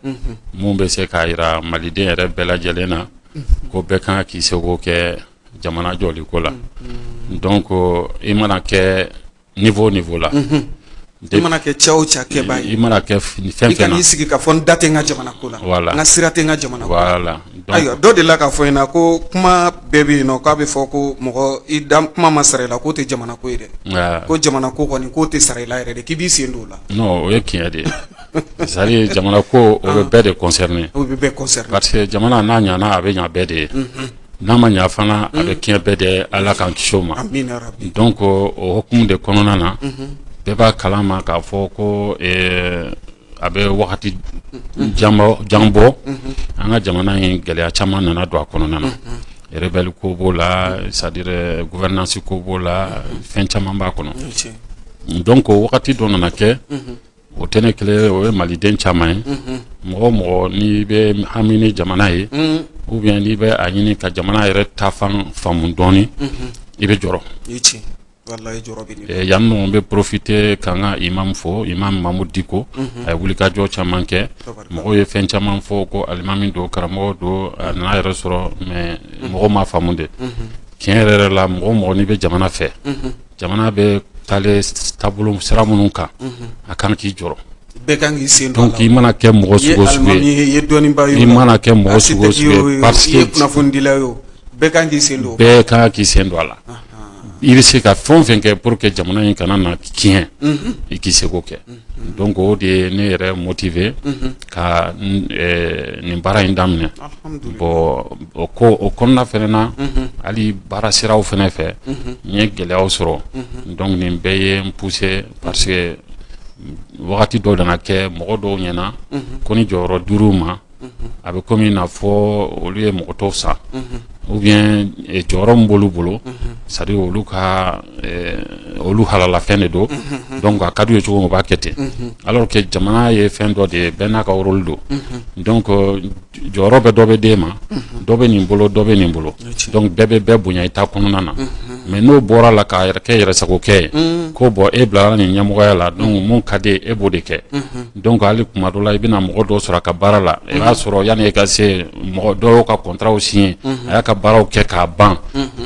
mun bɛ se k'a jira maliden yɛrɛ bɛɛ lajɛlen na ko bɛɛ kan k'i seko kɛ jamana jɔli ko la. Donc i mana kɛ niveau niveau la, i mana kɛ cɛ o cɛ kɛbaa ye, i mana kɛ fɛn fɛn, i kan'i sigi k'a fɔ n da tɛ n ka jamana ko la, voilà, n ka sira tɛ n ka jamana ko la. Voilà. Ayiwa, dɔ delila k'a fɔ n ɲɛna ko kuma bɛɛ bɛ yen nɔ k'a bɛ fɔ ko mɔgɔ i da kuma ma sara i la, k'o tɛ jamana ko ye dɛ, ko jamana ko kɔni k'o tɛ sara i la yɛrɛ de, k'i b'i sen don o la. Non, o ye tiɲɛ de ye. C'est à dire jamana ko, o bɛ bɛɛ de concerner. O bɛ bɛɛ concerner. Parce que jamana n'a ɲana, a bɛ ɲa bɛɛ de ye. N'a ma ɲa fana, a bɛ tiɲɛ bɛɛ de. Ala k'an kisi o ma. Donc o hukumu de kɔnɔna na, bɛɛ b'a kalama k'a fɔ ko a bɛ wagati jan bɔ, an ka jamana in, gɛlɛya caman nana don a kɔnɔna na. Rebelle ko b'o la, c'est à dire gouvernance ko b'o la, fɛn caman b'a kɔnɔ. Donc o wagati dɔ nana kɛ, o tɛ ne kelen, o ye maliden caman ye. Mɔgɔ mɔgɔ n'i bɛ hami ni jamana ye, ou bien n'i bɛ a ɲini ka jamana yɛrɛ taafan faamu dɔɔni, i bɛ jɔrɔ. Yan nɔ, n bɛ profiter ka n ka imam fo, imam Mamudu Diko. A ye wulikajɔ caman kɛ. Mɔgɔw ye fɛn caman fɔ ko alimami don, karamɔgɔ don, a nana yɛrɛ sɔrɔ, mais mɔgɔw m'a faamu de. Tiɲɛ yɛrɛ yɛrɛ la, mɔgɔ mɔgɔ n'i bɛ jamana fɛ, jamana bɛ taalen taabolo sira minnu kan, a kan k'i jɔrɔ. Bɛɛ kan k'i sen don. Donc i mana kɛ mɔgɔ sugu o sugu ye, i ye dɔnnibaa ye, i mana kɛ mɔgɔ sugu o sugu ye, parce que i ye kunnafonidila ye o, bɛɛ kan k'i sen don. Bɛɛ kan k'i sen don a la. I bɛ se ka fɛn o fɛn kɛ pour que jamana in kana na tiɲɛ, i k'i seko kɛ. Donc o de ye ne yɛrɛ motiver ka nin baara in daminɛ. Bon, o ko o kɔnɔna fana na, hali baara siraw fana fɛ, n ye gɛlɛyaw sɔrɔ. Donc nin bɛɛ ye n pousser, parce que wagati dɔ nana kɛ mɔgɔ dɔw ɲɛna ko ni jɔyɔrɔ dir'u ma, a bɛ komi i n'a fɔ olu ye mɔgɔ tɔw sa, ou bien jɔyɔrɔ min b'olu bolo, c'est à dire olu ka olu halalafɛn de don. Donc a ka d'u ye cogo min, u b'a kɛ ten, alors que jamana ye fɛn dɔ de ye, bɛɛ n'a ka rôle don. Donc jɔyɔrɔ bɛ dɔ bɛ d'e ma, dɔ bɛ nin bolo, dɔ bɛ nin bolo, donc bɛɛ bɛ bɛɛ bonya i ta kɔnɔna na. Mais n'o bɔra la k'a yɛrɛ kɛ yɛrɛsagokɛ ye, ko bon, e bilara nin ɲɛmɔgɔya la, donc mun ka di e b'o de kɛ. Donc hali kuma dɔ la, i bɛna mɔgɔ dɔ sɔrɔ a ka baara la, i b'a sɔrɔ yanni e ka se, mɔgɔ dɔw y'o ka contrat signé, a y'a ka baaraw kɛ k'a ban.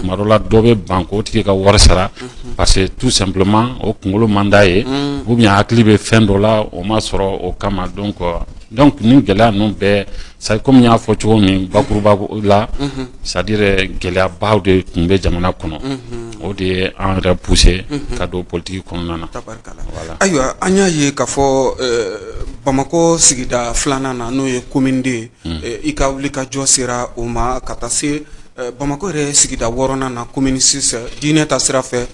Kuma dɔ la, dɔ bɛ ban k'o tigi ka wari sara, parce que tout simplement o kunkolo man d'a ye, ou bien hakili bɛ fɛn dɔ la, o ma sɔrɔ o kama. Donc nin gɛlɛya ninnu bɛɛ, c'est comme n y'a fɔ cogo min bakuruba la, c'est à dire gɛlɛyabaw de tun bɛ jamana kɔnɔ, o de ye an yɛrɛ pousser ka don politique kɔnɔna na. Voilà. Ayiwa, an y'a ye k'a fɔ Bamakɔ sigida filanan na, n'o ye commune deux ye, i ka wulikajɔ sera o ma, ka taa se Bamakɔ yɛrɛ sigida wɔɔrɔnan na, commune 6, diinɛ ta sira fɛ,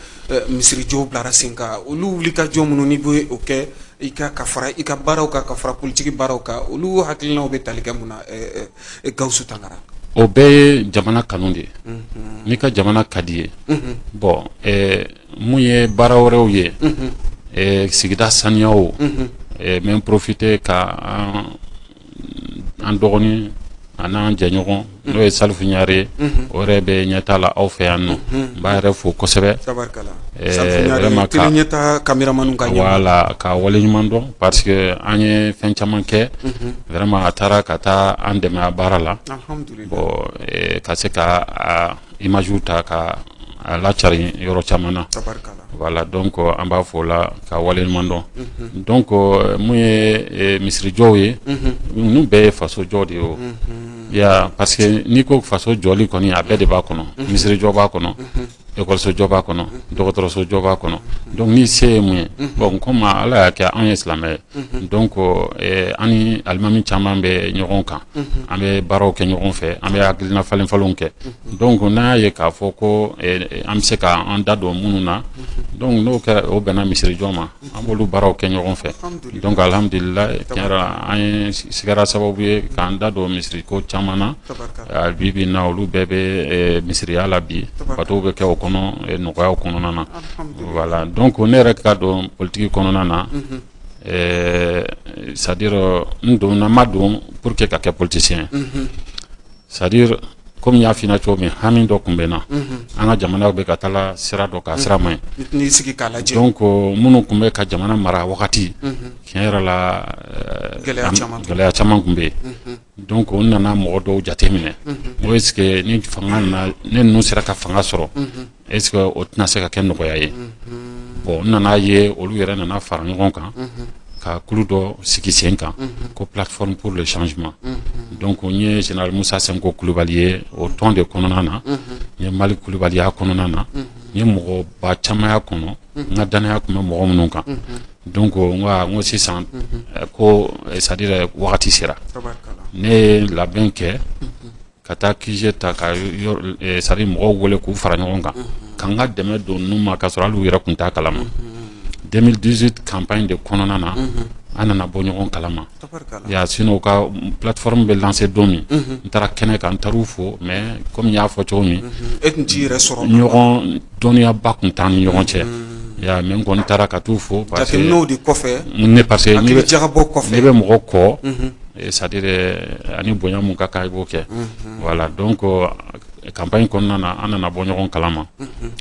misirijɔw bilara sen kan. Olu wulikajɔ minnu n'i bɛ o kɛ I ka fara i ka baaraw kan, ka fara politiki baaraw kan, olu hakilinaw bɛ tali kɛ mun na, Gawusu Tangara? O bɛɛ ye jamana kanu de ye. N'i ka jamana ka di ye, bon, mun ye baara wɛrɛw ye, sigida saniya o, n bɛ profiter ka an dɔgɔnin a n'an jɛɲɔgɔn, n'o ye Salifu Ɲare ye, o yɛrɛ bɛ ɲɛta la aw fɛ yan nɔ, n b'a yɛrɛ fo kosɛbɛ. Voilà, ka waleɲuman dɔn, parce que an ye fɛn caman kɛ. Vraiment, a taara ka taa an dɛmɛ a baara la, bon, ka se ka image ta ka a lacari yɔrɔ caman na. Voilà, donc an b'a fo la ka waleɲuman dɔn. Donc mun ye misirijɔw ye, ninnu bɛɛ ye faso jɔ de ye o ya, parce que n'i ko faso jɔli kɔni, a bɛɛ de b'a kɔnɔ. Misirijɔ b'a kɔnɔ, ekɔliso jɔ b'a kɔnɔ, dɔgɔtɔrɔso jɔ b'a kɔnɔ. Donc n'i se ye mun ye, bon, comme Ala y'a kɛ anw ye silamɛ ye, donc an ni alimami caman bɛ ɲɔgɔn kan, an bɛ baaraw kɛ ɲɔgɔn fɛ, an bɛ hakilina falen falenw kɛ. Donc n'an y'a ye k'a fɔ ko an bɛ se k'an da don minnu na, donc n'o kɛra, o bɛnna misirijɔ ma, an b'olu baaraw kɛ ɲɔgɔn fɛ. Donc alhamdulillah, tiɲɛ yɛrɛ la, an ye sigara sababu ye k'an da don misiri ko caman na. Bi bi in na, olu bɛɛ bɛ misiriya la bi, batow bɛ kɛ o kɔnɔ nɔgɔyaw kɔnɔna na. Voilà, donc ne yɛrɛ ka don politiki kɔnɔna na, c'est à dire n donna, ma don pour que ka kɛ politicien, c'est à dire komi n y'a f'i ɲɛna cogo min, hami dɔ tun bɛ n na, an ka jamana bɛ ka taa sira dɔ kan, sira man ɲi. Donc minnu tun bɛ ka jamana mara wagati, tiɲɛ yɛrɛ la, gɛlɛya caman tun bɛ yen. Donc n nana mɔgɔ dɔw jateminɛ, n ko est ce que ni fanga nana, ne ninnu sera ka fanga sɔrɔ, est ce que o tɛna se ka kɛ nɔgɔya ye? Bon, n nana ye olu yɛrɛ nana fara ɲɔgɔn kan ka kulu dɔ sigi sen kan ko Plateforme pour le changement. Donc n ye général Musa Senko Kulubali ye o tɔn de kɔnɔna na, n ye Mali Kulubali y'a kɔnɔna na, n ye mɔgɔba caman y'a kɔnɔ, n ka danaya tun bɛ mɔgɔ minnu kan. Donc n ko sisan ko, c'est à dire wagati sera, ne ye labɛn kɛ ka taa QG ta, ka c'est à dire mɔgɔw wele k'u fara ɲɔgɔn kan, ka n ka dɛmɛ don ninnu ma, k'a sɔrɔ hali u yɛrɛ tun t'a kalama. 2018 campagne de kɔnɔna na, an nana bɔ ɲɔgɔn kalama ya. Sinon u ka plateforme bɛ lancer don min, n taara kɛnɛ kan, n taar'u fo, mais comme n y'a fɔ cogo min, e tun t'i yɛrɛ sɔrɔ, ɲɔgɔn dɔnniyaba tun t'an ni ɲɔgɔn cɛ ya. Mais n kɔni taara ka t'u fo. Parce que jateminɛw de kɔfɛ, ne, parce que hakili jagabɔ kɔfɛ, n'i bɛ mɔgɔ kɔ, c'est à dire ani bonya mun ka kan, i b'o kɛ. Voilà, donc campagne kɔnɔna na, an nana bɔ ɲɔgɔn kalama.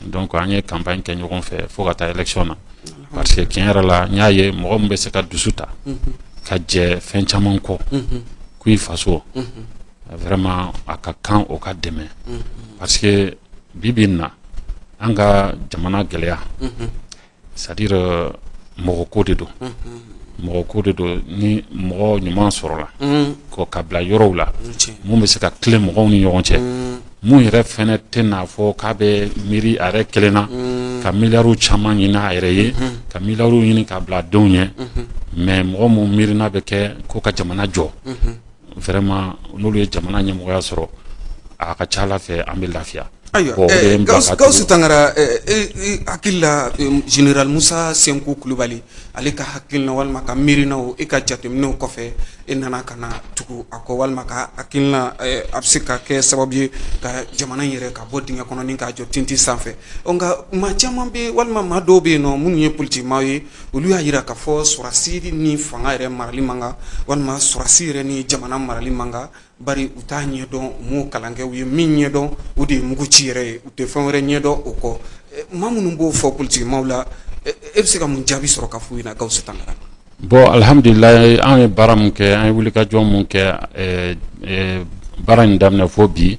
Donc an ye campagne kɛ ɲɔgɔn fɛ fo ka taa élection na, parce que tiɲɛ yɛrɛ la, n y'a ye mɔgɔ min bɛ se ka dusu ta ka jɛ fɛn caman kɔ k'i faso, vraiment a ka kan o ka dɛmɛ, parce que bi bi in na, an ka jamana gɛlɛya, c'est à dire mɔgɔ ko de don, mɔgɔ ko de don. Ni mɔgɔ ɲuman sɔrɔla ko ka bila yɔrɔw la, mun bɛ se ka tilen mɔgɔw ni ɲɔgɔn cɛ, mun yɛrɛ fɛnɛ tɛ n'a fɔ k'a bɛ miiri a yɛrɛ kelen na ka miliyariw caman ɲini a yɛrɛ ye, ka miliyariw ɲini k'a bila denw ɲɛ, mais mɔgɔ mun miirina bɛ kɛ ko ka jamana jɔ, vraiment n'olu ye jamana ɲɛmɔgɔya sɔrɔ, a ka ca Ala fɛ, an bɛ lafiya. Ayiwa, Gawusu Tangara, hakili la, général Musa Senko Kulubali, ale ka hakilina walima ka miirinaw, e ka jateminɛw kɔfɛ, e nana ka na tugu a kɔ, walima ka hakilina a bɛ se ka kɛ sababu ye ka jamana in yɛrɛ ka bɔ dingɛ kɔnɔ ni k'a jɔ tintin sanfɛ. Nka maa caman bɛ, walima maa dɔw bɛ yen nɔ minnu ye politikimaa ye, olu y'a jira k'a fɔ sɔrɔdasi ni fanga yɛrɛ marali man kan, walima sɔrɔdasi yɛrɛ ni jamana marali man kan, bari u t'a ɲɛdɔn, u m'o kalan kɛ. U ye min ɲɛdɔn, o de ye mugu ci yɛrɛ ye, u tɛ fɛn wɛrɛ ɲɛdɔn o kɔ. Maa minnu b'o fɔ politikimaw la, e bɛ se ka mun jaabi sɔrɔ ka f'u ɲɛna, Gawusu Tangara? Bon, alhamdulilayi, an ye baara mun kɛ, an ye wulikajɔ mun kɛ, baara in daminɛ fo bi,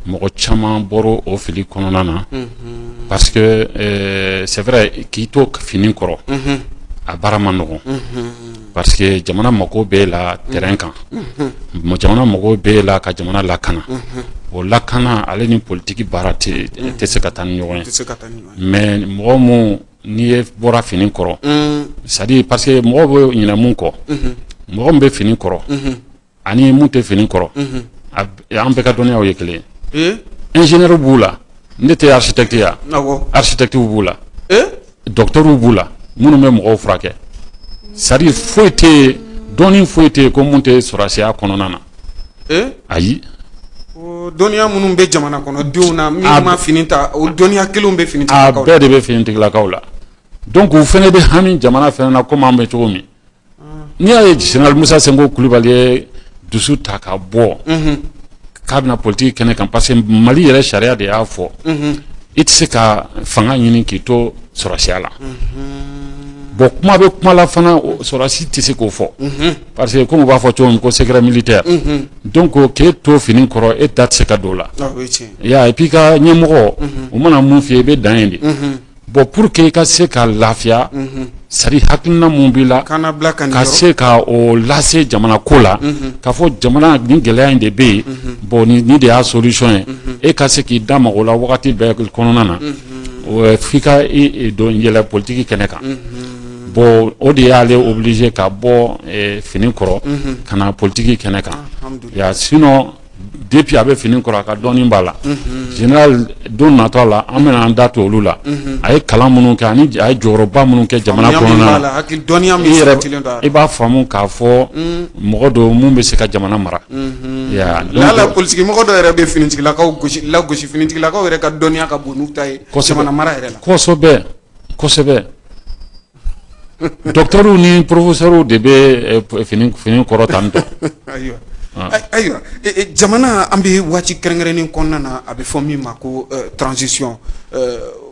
mɔgɔ caman bɔra o fili kɔnɔna na, parce que c'est vrai, k'i to fini kɔrɔ, a baara ma nɔgɔn, parce que jamana mako b'e la terrain kan, jamana mako b'e la ka jamana lakana. O lakana, ale ni politiki baara tɛ se ka taa ni ɲɔgɔn ye. Mais mɔgɔ mun n'i ye bɔra fini kɔrɔ, c'est à dire, parce que mɔgɔw bɛ ɲinɛ mun kɔ, mɔgɔ min bɛ fini kɔrɔ ani mun tɛ fini kɔrɔ, an bɛɛ ka dɔnniyaw ye kelen ye. Ingénieur b'u la, ne tɛ architecte ya, architecte b'u la, docteur b'u la, minnu bɛ mɔgɔw furakɛ. C'est-à-dire foyi tɛ yen, dɔnni foyi tɛ yen ko mun tɛ sɔrɔdasiya kɔnɔna na. Ayi. Dɔnniya minnu bɛ jamana kɔnɔdenw na, min ma fini ta, o dɔnniya kelenw bɛ finitigilakaw la. A bɛɛ de bɛ finitigilakaw la. Donc u fana bɛ hami jamana fana na komi an bɛ cogo min. N'i y'a ye général Musa Senko Kulubali ye dusu ta ka bɔ k'a bɛna politique kɛnɛ kan, parce que Mali yɛrɛ sariya de y'a fɔ, i tɛ se ka fanga ɲini k'i to sɔrɔdasiya la. Bon, kuma bɛ kuma la fana, sɔrɔdasi tɛ se k'o fɔ, parce que comme u b'a fɔ cogo min ko secret militaire. Donc k'e to fini kɔrɔ, e da tɛ se ka don o la. I y'a ye, et puis i ka ɲɛmɔgɔ, u mana mun f'i ye, i bɛ dan yen de. Bon, pour que i ka se ka lafiya, c'est à dire hakilina mun b'i la, ka se ka o lase jamana ko la, k'a fɔ jamana nin gɛlɛya in de bɛ yen, bon, nin de y'a solution ye, e ka se k'i da mago o la wagati bɛɛ kɔnɔna na, f'i ka i don yɛlɛ politique kɛnɛ kan. Bon, o de y'ale obligé ka bɔ fini kɔrɔ ka na politique kɛnɛ kan. Ya, sinon depuis a bɛ fini kɔrɔ, a ka dɔnni b'a la. Général, don natɔ la, an bɛna an da to olu la. A ye kalan minnu kɛ ani a ye jɔyɔrɔba minnu kɛ jamana kɔnɔna na, i b'a faamu k'a fɔ mɔgɔ don mun bɛ se ka jamana mara. La politique mɔgɔ dɔw yɛrɛ bɛ finitigilakaw gosi, lagosi. Finitigilakaw yɛrɛ ka dɔnniya ka bon n'u ta ye jamana mara yɛrɛ la. Kosɛbɛ, kosɛbɛ. Docteurs ni professeurs de bɛ fini kɔrɔ tan tɔ. Ayiwa, ayiwa, jamana, an bɛ waati kɛrɛnkɛrɛnnen kɔnɔna na, a bɛ fɔ min ma ko transition.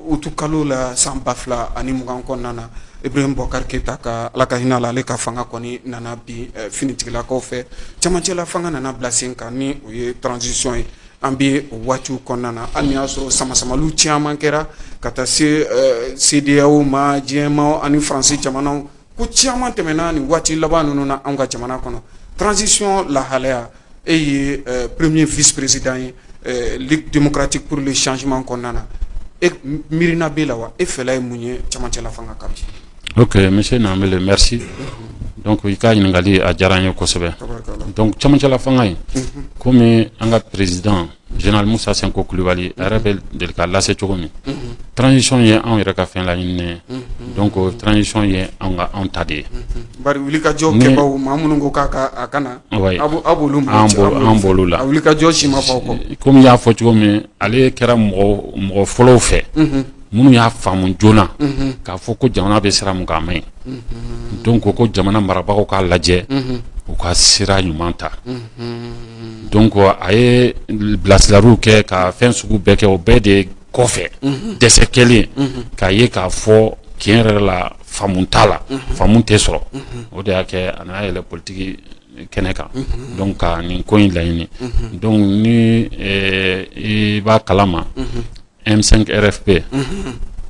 Utu kalo la san 2020 kɔnɔna na, Ibrahim Boubacar Keïta ka, Ala ka hinɛ la, ale ka fanga kɔni nana bi finitigilakaw fɛ. Camancɛla fanga nana bila sen kan, ni o ye transition ye. An bɛ o waatiw kɔnɔna na, hali ni y'a sɔrɔ samasamaliw caman kɛra ka taa se CEDEAO ma, diɲɛma ani Faransi jamanaw, ko caman tɛmɛna nin waati laban ninnu na anw ka jamana kɔnɔ. Transition lahalaya, e ye premier vice président ye Ligue démocratique pour le changement kɔnɔna na, e miirina b'e la wa? E fɛla ye mun ye camancɛla fanga kan bi? Ok, monsieur Nambele, merci. Donc i ka ɲininkali a diyara n ye kosɛbɛ. Donc camancɛla fanga in, komi an ka président général Musa Senko Kulubali a yɛrɛ bɛ deli ka lase cogo min, transition ye anw yɛrɛ ka fɛn laɲininen ye. Donc transition ye anw ka, anw ta de ye. Bari wulikajɔ kɛbaw, maa minnu ko k'a ka a ka na, aw b'olu an b'olu la. A wulikajɔ si ma fɔ aw kɔ. Komi i y'a fɔ cogo min, ale kɛra mɔgɔ fɔlɔw fɛ minnu y'a faamu joona k'a fɔ ko jamana bɛ sira mun kan, a man ɲi. Donc ko jamana marabagaw k'a lajɛ, u ka sira ɲuman ta. Donc a ye bilasiraliw kɛ ka fɛn sugu bɛɛ kɛ. O bɛɛ de kɔfɛ, dɛsɛ kɛlen k'a ye k'a fɔ tiɲɛ yɛrɛ la, faamu t'a la, faamu tɛ sɔrɔ, o de y'a kɛ a nana yɛlɛ politiki kɛnɛ kan, donc ka nin ko in laɲini. Donc ni i b'a kalama, M5 RFP,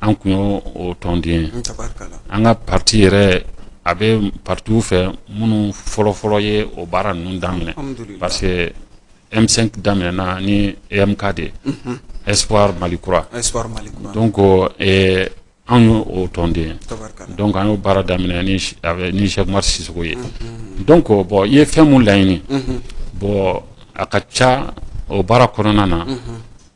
an kun y'o o tɔnden ye. An ka parti yɛrɛ, a bɛ partiw fɛ minnu fɔlɔfɔlɔ ye o baara ninnu daminɛ, parce que M5 daminɛna ni EMK de ye, Espoir Mali Kura. Donc anw y'o o tɔnden ye. Donc an y'o baara daminɛ ni Cheikh Umar Sisoko ye. Donc bon, i ye fɛn mun laɲini, bon, a ka ca o baara kɔnɔna na,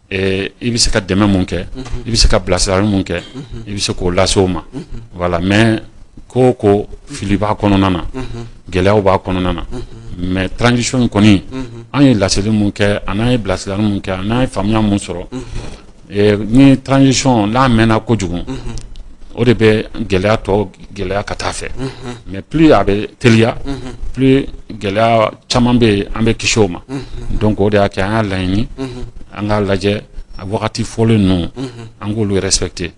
i bɛ se ka dɛmɛ mun kɛ, i bɛ se ka bilasirali mun kɛ, i bɛ se k'o lase o ma. Voilà, mais ko o ko, fili b'a kɔnɔna na, gɛlɛyaw b'a kɔnɔna na. Mais transition in kɔni, an ye laseli mun kɛ, a n'an ye bilasirali mun kɛ, a n'an ye faamuya mun sɔrɔ, ni transition n'a mɛnna kojugu, o de bɛ gɛlɛya tɔ gɛlɛya ka taa fɛ. Mais plus a bɛ teliya, plus gɛlɛya caman bɛ yen, an bɛ kisi o ma. Donc o de y'a kɛ an y'a laɲini an k'a lajɛ, a wagati fɔlen ninnu, an k'olu respecter.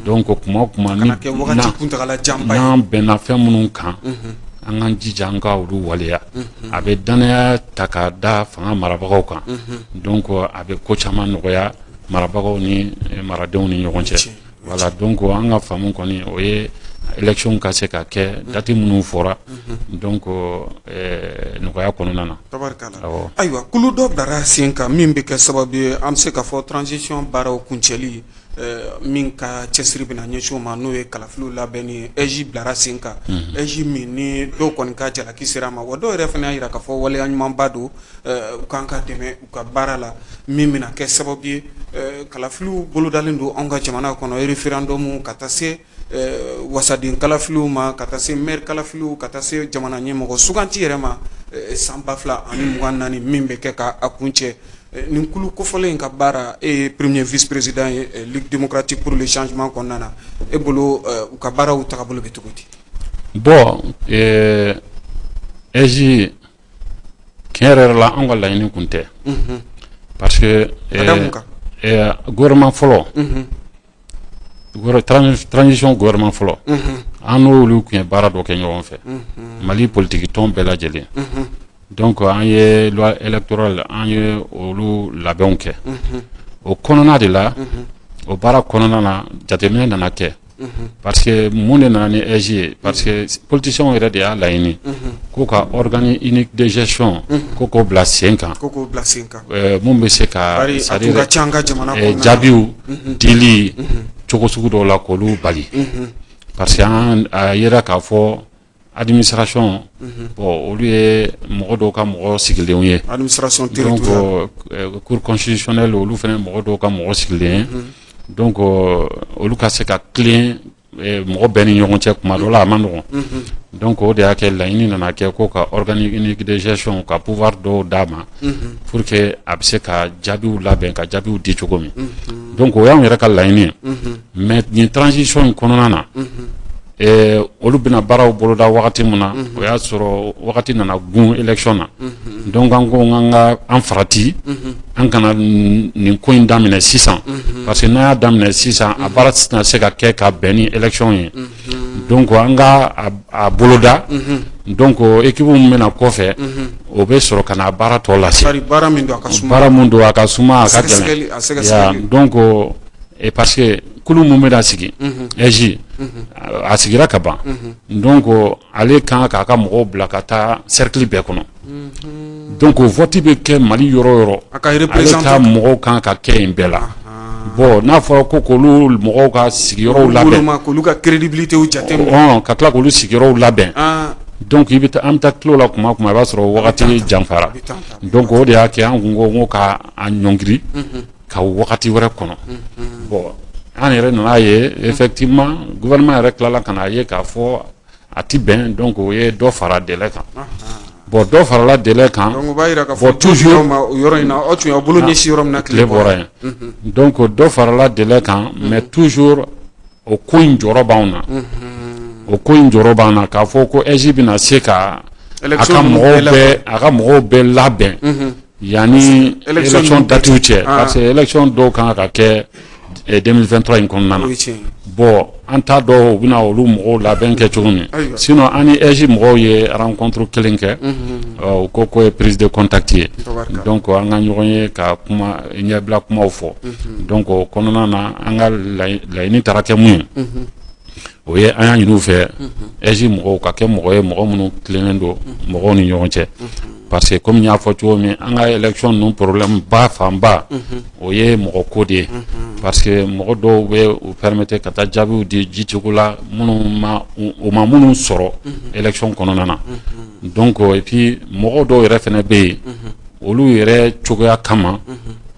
Donc kuma o kuma ni n'an bɛnna fɛn minnu kan, an k'an jija an ka olu waleya. A bɛ danaya ta k'a da fanga marabagaw kan. Donc a bɛ ko caman nɔgɔya marabagaw ni maradenw ni ɲɔgɔn cɛ. Voilà, donc an ka faamu kɔni, o ye élection ka se ka kɛ date minnu fɔra, donc nɔgɔya kɔnɔna na. Ayiwa, kulu dɔ bilara sen kan min bɛ kɛ sababu ye, an bɛ se ka fɔ transition baaraw kuncɛli. Min ka cɛsiri bɛna ɲɛsin o ma, n'o ye kalafiliw labɛnni ye, AIGE bilara sen kan. AIGE min ni dɔw kɔni ka jalaki sera a ma, wa dɔw yɛrɛ fana y'a jira k'a fɔ waleya ɲumanba don, u kan ka dɛmɛ u ka baara la, min bɛna kɛ sababu ye kalafiliw bolodalen don anw ka jamana kɔnɔ, référendum ka taa se wasaden kalafiliw ma, ka taa se maire kalafiliw, ka taa se jamana ɲɛmɔgɔ suganti yɛrɛ ma san 2024, min bɛ kɛ k'a kuncɛ. Nin kulu kofɔlen in ka baara, e ye premier vice président ye Ligue démocratique pour le changement kɔnɔna na, e bolo u ka baaraw tagabolo bɛ cogo di? Bon, AIGE, tiɲɛ yɛrɛ la, an ka laɲini tun tɛ, parce que gouvernement fɔlɔ, transition gouvernement fɔlɔ, an n'olu tun ye baara dɔ kɛ ɲɔgɔn fɛ, Mali politique tɔn bɛɛ lajɛlen. Donc an ye loi électorale, an ye olu labɛnw kɛ. O kɔnɔna de la, o baara kɔnɔna na, jateminɛ nana kɛ, parce que mun de nana ni AIGE ye? Parce que politiciens yɛrɛ de y'a laɲini ko ka organe unique de gestion, ko k'o bila sen kan, mun bɛ se ka jaabiw dili cogo sugu dɔw la, k'olu bali, parce que an a yera k'a fɔ administration, bon, olu ye mɔgɔ dɔw ka mɔgɔ sigilenw ye. Administration. Donc cour constitutionnelle, olu fana mɔgɔ dɔw ka mɔgɔ sigilen ye. Donc olu ka se ka tilen mɔgɔ bɛɛ ni ɲɔgɔn cɛ, kuma dɔ la a ma nɔgɔn. Donc o de y'a kɛ laɲini nana kɛ ko ka organe unique de gestion ka pouvoir dɔw d'a ma pour que a bɛ se ka jaabiw labɛn, ka jaabiw di cogo min. Donc o y'anw yɛrɛ ka laɲini ye. Mais nin transition in kɔnɔna na, olu bɛna baaraw boloda wagati min na, o y'a sɔrɔ wagati nana gun élection na. Donc an ko an ka an farati, an kana nin ko in daminɛ sisan, parce que n'an y'a daminɛ sisan, a baara tɛna se ka kɛ ka bɛn ni élection ye. Donc an ka a boloda. Donc équipe min bɛna kɔfɛ, o bɛ sɔrɔ ka na baara tɔ lase. Baara min don, a ka suma. Baara mun don, a ka suma, a ka gɛlɛn. Donc parce que kulu mun bɛna sigi, AIGE a sigira ka ban. Donc ale kan k'a ka mɔgɔw bila ka taa cercle bɛɛ kɔnɔ. Donc vote bɛ kɛ Mali yɔrɔ o yɔrɔ, ale ka mɔgɔw kan ka kɛ yen bɛɛ la. Bon, n'a fɔra ko k'olu mɔgɔw ka sigiyɔrɔw labɛn, k'olu ka crédibilité jateminɛ, ka tila k'olu sigiyɔrɔw labɛn, donc i bɛ taa, an bɛ taa kilo la kuma o kuma, i b'a sɔrɔ wagati janfara. Donc o de y'a kɛ an kun ko ka a ɲɔngiri ka wagati wɛrɛ kɔnɔ. Bon, an yɛrɛ nana ye, effectivement, gouvernement yɛrɛ tilala ka n'a ye k'a fɔ a ti bɛn. Donc o ye dɔ fara délai kan. Bon, dɔ farala délai kan. Donc o b'a jira k'a fɔ toujours o yɔrɔ in na, aw tun y'aw bolo ɲɛsin yɔrɔ min na, tile bɔra yen. Donc dɔ farala délai kan, mais toujours o ko in jɔrɔ b'anw na, o ko in jɔrɔ b'an na, k'a fɔ ko AIGE bɛna se ka a ka mɔgɔw bɛɛ labɛn yanni élection date cɛ, parce que élection dɔw kan ka kɛ 2023 in kɔnɔna na. Bon, an t'a dɔn u bɛna olu mɔgɔw labɛn kɛ cogo min. Sinon an ni AIGE mɔgɔw ye rencontre kelen kɛ, u ko k'o ye prise de contact ye. Donc an ka ɲɔgɔn ye ka kuma ɲɛbila kumaw fɔ. Donc o kɔnɔna na, an ka laɲini taara kɛ mun ye? O ye an y'a ɲini u fɛ, AIGE mɔgɔw ka kɛ mɔgɔ ye, mɔgɔ minnu tilennen don mɔgɔw ni ɲɔgɔn cɛ, parce que comme n y'a fɔ cogo min, an ka élection ninnu problème ba fanba, o ye mɔgɔ ko de ye, parce que mɔgɔ dɔw bɛ u permettre ka taa jaabiw di jicogo la minnu ma, u ma minnu sɔrɔ élection kɔnɔna na. Donc et puis mɔgɔ dɔw yɛrɛ fana bɛ yen, olu yɛrɛ cogoya kama,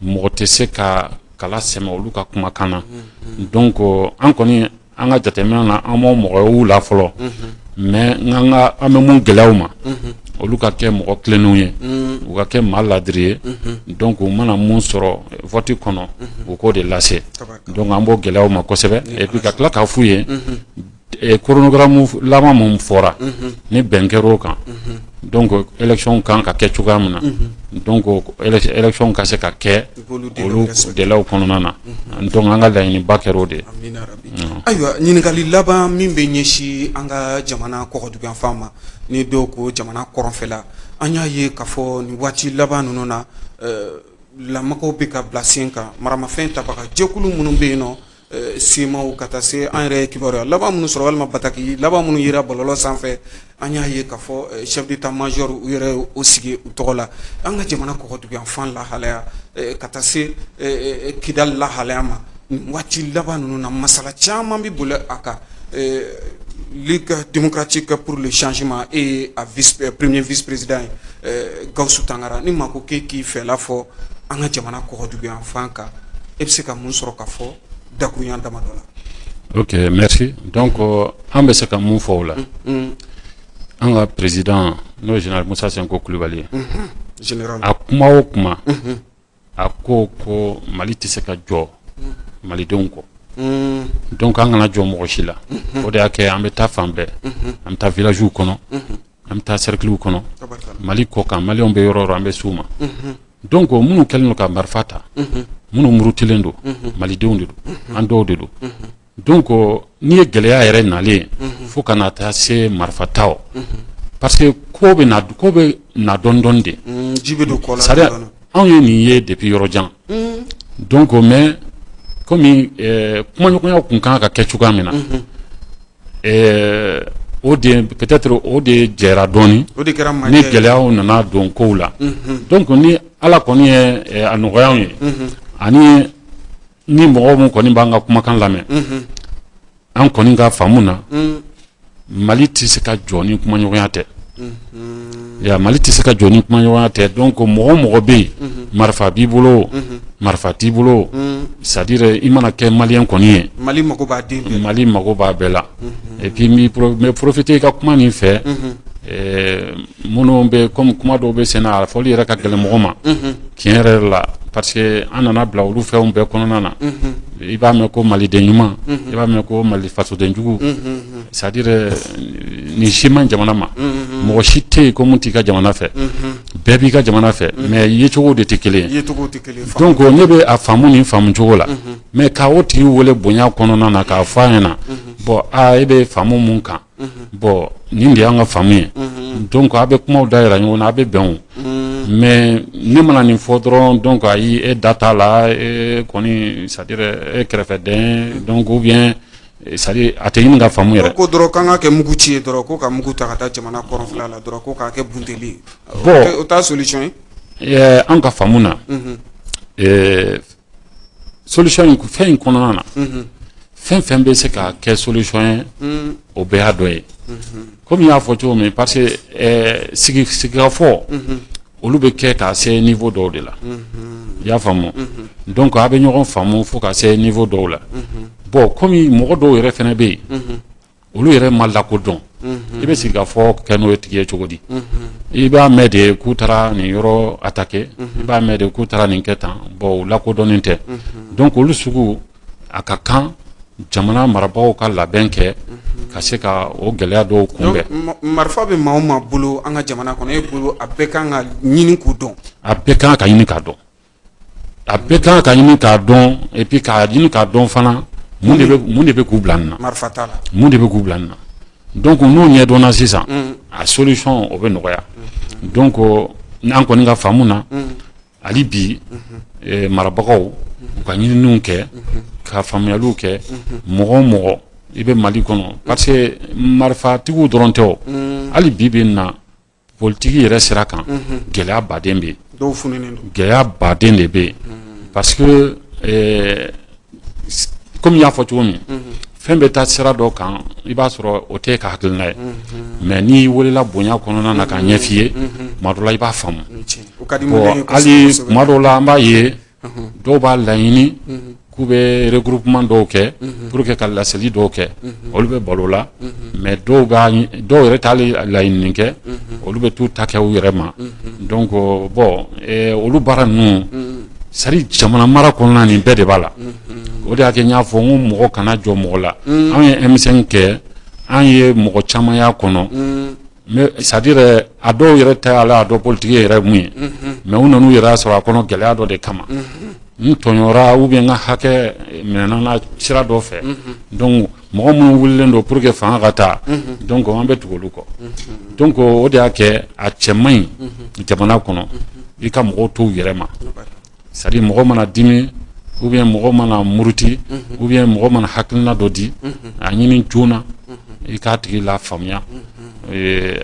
mɔgɔ tɛ se ka kala sɛmɛ olu ka kumakan na. Donc an kɔni, an ka jateminɛ na, an m'o mɔgɔ y'u la fɔlɔ, mais n ka an bɛ mun gɛlɛyaw ma, olu ka kɛ mɔgɔ tilennenw ye, u ka kɛ maa ladiri ye. Donc u mana mun sɔrɔ vote kɔnɔ, u k'o de lase. Donc an b'o gɛlɛyaw ma kosɛbɛ. Et puis ka tila k'a f'u ye, chronogramme laban mun fɔra ni bɛn kɛr'o kan, donc élection kan ka kɛ cogoya min na, donc élection ka se ka kɛ olu délai kɔnɔna na. Donc an ka laɲiniba kɛra o de ye. Ayiwa, ɲininkali laban min bɛ ɲɛsin an ka jamana kɔgɔduguyanfan ma, ni dɔw ko jamana kɔrɔnfɛla, an y'a ye k'a fɔ nin waati laban ninnu na, lamakaw bɛ ka bila sen kan, maramafɛn tabaga jɛkulu minnu bɛ yen nɔ, CMA ka taa se, an yɛrɛ ye kibaruya laban minnu sɔrɔ walima bataki laban minnu yera bɔlɔlɔ sanfɛ, an y'a ye k'a fɔ chef d'état major u yɛrɛ o sigi u tɔgɔ la. An ka jamana kɔgɔduguyanfan lahalaya ka taa se Kidali lahalaya ma. Nin waati laban ninnu na, masala caman bɛ boli a kan. Ligue démocratique pour le changement, e ye a vice premier vice président ye. Gawusu Tangara, ni maa ko k'e k'i fɛla fɔ an ka jamana kɔgɔdugu yanfan kan, e bɛ se ka mun sɔrɔ ka fɔ dakurunya damadɔ la? Ok, merci. Donc an bɛ se ka mun fɔ o la, an ka président, n'o ye général Musa Senko Kulubali ye, général, a kuma o kuma, a ko ko Mali tɛ se ka jɔ malidenw kɔ, donc an kana jɔ mɔgɔ si la. O de y'a kɛ an bɛ taa fan bɛɛ, an bɛ taa villagew kɔnɔ, an bɛ taa cerclew kɔnɔ, Mali kɔ kan, maliyɛnw bɛ yɔrɔ o yɔrɔ, an bɛ s'u ma. Donc minnu kɛlen don ka marifa ta, minnu murutilen don, malidenw de don, an dɔw de don. Donc n'i ye gɛlɛya yɛrɛ nalen fo ka na taa se marifataw, parce que ko bɛ na, ko bɛ na dɔɔni dɔɔni de. Ji bɛ don kɔ la. C'est à dire anw ye nin ye depuis yɔrɔ jan. Donc mais komi kumaɲɔgɔnya kun kan ka kɛ cogoya min na, o de peut-être o de jɛra dɔɔni. O de kɛra. Ni gɛlɛyaw nana don kow la, donc ni Ala kɔni ye a nɔgɔya anw ye, ani ni mɔgɔ min kɔni b'an ka kumakan lamɛn, an kɔni ka faamu na, Mali tɛ se ka jɔ ni kumaɲɔgɔnya tɛ ya. Mali tɛ se ka jɔ ni kumaɲɔgɔnya tɛ. Donc mɔgɔ o mɔgɔ bɛ yen, marifa b'i bolo, marifa t'i bolo, c'est à dire i mana kɛ maliyɛn kɔni ye, Mali mago b'a den bɛɛ. Mali mago b'a bɛɛ la. Et puis n bɛ profiter i ka kuma nin fɛ, minnu bɛ comme kuma dɔw bɛ sen na, a fɔli yɛrɛ ka gɛlɛn mɔgɔ ma tiɲɛ yɛrɛ la, parce que an nana bila olu fɛnw bɛɛ kɔnɔna na. I b'a mɛn ko maliden ɲuman, i b'a mɛn ko Mali fasodenjugu, c'est à dire nin si man jamana ma. Mɔgɔ si tɛ yen ko mun t'i ka jamana fɛ, bɛɛ b'i ka jamana fɛ, mais yecogo de tɛ kelen ye. Donc ne bɛ a faamu nin faamu cogo la, mais ka o tigi wele bonya kɔnɔna na k'a fɔ a ɲɛna: bon, aa, e bɛ faamu mun kan, bon, nin de y'an ka faamu ye. Donc a bɛ kumaw da yira ɲɔgɔn na, a bɛ bɛn o. Mais ne mana nin fɔ dɔrɔn, donc ayi, e da t'a la, e kɔni, c'est à dire e kɛrɛfɛden, donc ou bien, c'est à dire a tɛ ɲini ka faamu yɛrɛ. Ko dɔrɔn k'an ka kɛ mugu ci ye dɔrɔn, ko ka mugu ta ka taa jamana kɔrɔnfɛla la dɔrɔn, ko k'a kɛ bunteli ye. Bon, o t'a solution ye. An ka faamu na, solution in, fɛn in kɔnɔna na, fɛn fɛn bɛ se ka kɛ solution ye, o bɛɛ y'a dɔ ye. Komi n y'a fɔ cogo min, parce que sigi sigikafɔ olu bɛ kɛ ka se niveau dɔw de la, i y'a faamu. Donc a bɛ ɲɔgɔn faamu fo ka se niveau dɔw la. Bon, komi mɔgɔ dɔw yɛrɛ fana bɛ yen, olu yɛrɛ ma lakodɔn, i bɛ sigikafɔ kɛ n'o tigi ye cogo di? I b'a mɛn de k'u taara nin yɔrɔ attaquer, i b'a mɛn de k'u taara nin kɛ tan. Bon, u lakodɔnnen tɛ. Donc olu sugu, a ka kan jamana marabagaw ka labɛn kɛ ka se ka o gɛlɛya dɔw kunbɛn. Marifa bɛ maa o maa bolo an ka jamana kɔnɔ, e bolo a bɛɛ kan ka ɲini k'u dɔn? A bɛɛ kan ka ɲini k'a dɔn, a bɛɛ kan ka ɲini k'a dɔn, et puis k'a ɲini k'a dɔn fana mun de bɛ k'u bila nin na. Marifa t'a la. Mun de bɛ k'u bila nin na? Donc n'o ɲɛdɔnna sisan, a solution o bɛ nɔgɔya. Donc an kɔni ka faamu na, hali bi marabagaw u ka ɲininiw kɛ, ka faamuyaliw kɛ, mɔgɔ o mɔgɔ i bɛ Mali kɔnɔ, parce que marifatigiw dɔrɔn tɛ o. Hali bi bi in na, politiki yɛrɛ sira kan, gɛlɛya baden bɛ yen. Dɔw fununen don. Gɛlɛya baden de bɛ yen, parce que komi n y'a fɔ cogo min, fɛn bɛ taa sira dɔ kan, i b'a sɔrɔ o tɛ e ka hakilina ye, mais n'i welela bonya kɔnɔna na k'a ɲɛf'i ye, tuma dɔ la i b'a faamu. Bon, hali tuma dɔw la, an b'a ye dɔw b'a laɲini k'u bɛ regroupement dɔw kɛ pour que ka laseli dɔw kɛ, olu bɛ balo la. Mais dɔw b'a dɔw yɛrɛ t'ale laɲini kɛ, olu bɛ t'u ta kɛ u yɛrɛ ma. Donc bon, olu baara ninnu, c'est à dire jamana mara kɔnɔna, nin bɛɛ de b'a la. O de y'a kɛ n y'a fɔ n ko mɔgɔ kana jɔ mɔgɔ la. Anw ye M5 kɛ, an ye mɔgɔ caman y'a kɔnɔ, mais c'est à dire a dɔw yɛrɛ tɛ ala a dɔn politique yɛrɛ mun ye, mais u nan'u yɛrɛ sɔrɔ a kɔnɔ gɛlɛya dɔ de kama. N tɔɲɔra ou bien n ka hakɛ minɛna na sira dɔ fɛ. Donc mɔgɔ minnu wulilen don pour que fanga ka taa, donc an bɛ tugu olu kɔ. Donc o de y'a kɛ a cɛ man ɲi jamana kɔnɔ, i ka mɔgɔw to u yɛrɛ ma. C'est à dire mɔgɔ mana dimi ou bien mɔgɔ mana muruti ou bien mɔgɔ mana hakilina dɔ di, a ɲini joona i k'a tigi la faamuya.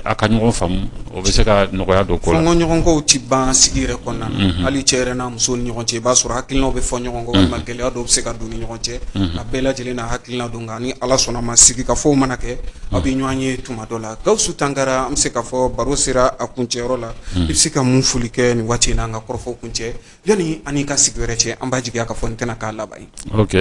A ka ɲɔgɔn faamu, o bɛ se ka nɔgɔya don ko la. Fɔɲɔgɔnkɔw tɛ ban sigi yɛrɛ kɔnɔna na. Hali cɛ yɛrɛ n'a muso ni ɲɔgɔn cɛ, i b'a sɔrɔ hakilinaw bɛ fɔ ɲɔgɔn kɔ, walima gɛlɛya dɔw bɛ se ka don ni ɲɔgɔn cɛ. A bɛɛ lajɛlen n'a hakilina don, nka ni Ala sɔnna ma, sigikafɔw mana kɛ, aw bɛ ɲɔgɔn ye tuma dɔ la. Gawusu Tangara, an bɛ se k'a fɔ baro sera a kuncɛyɔrɔ la. I bɛ se ka mun foli kɛ nin waati in na, an ka kɔrɔfɔ kuncɛ yanni an n'i ka sigi wɛrɛ cɛ? An b'a jigiya k'a fɔ nin tɛna k'a laban ye. Ok,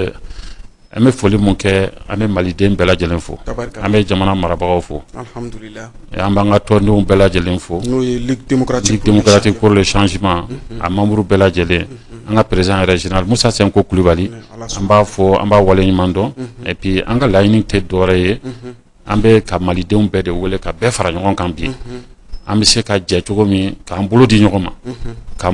an bɛ foli mun kɛ, an bɛ maliden bɛɛ lajɛlen fo, an bɛ jamana marabagaw fo, an b'an ka tɔndenw bɛɛ lajɛlen fo, n'o ye Ligue démocratique pour le changement, a membre bɛɛ lajɛlen, an ka président yɛrɛ, général Musa Senko Kulubali, an b'a fo, an b'a waleɲuman dɔn. Et puis an ka laɲini tɛ dɔwɛrɛ ye, an bɛ ka malidenw bɛɛ de wele ka bɛɛ fara ɲɔgɔn kan bi, an bɛ se ka jɛ cogo min k'an bolo di ɲɔgɔn ma ka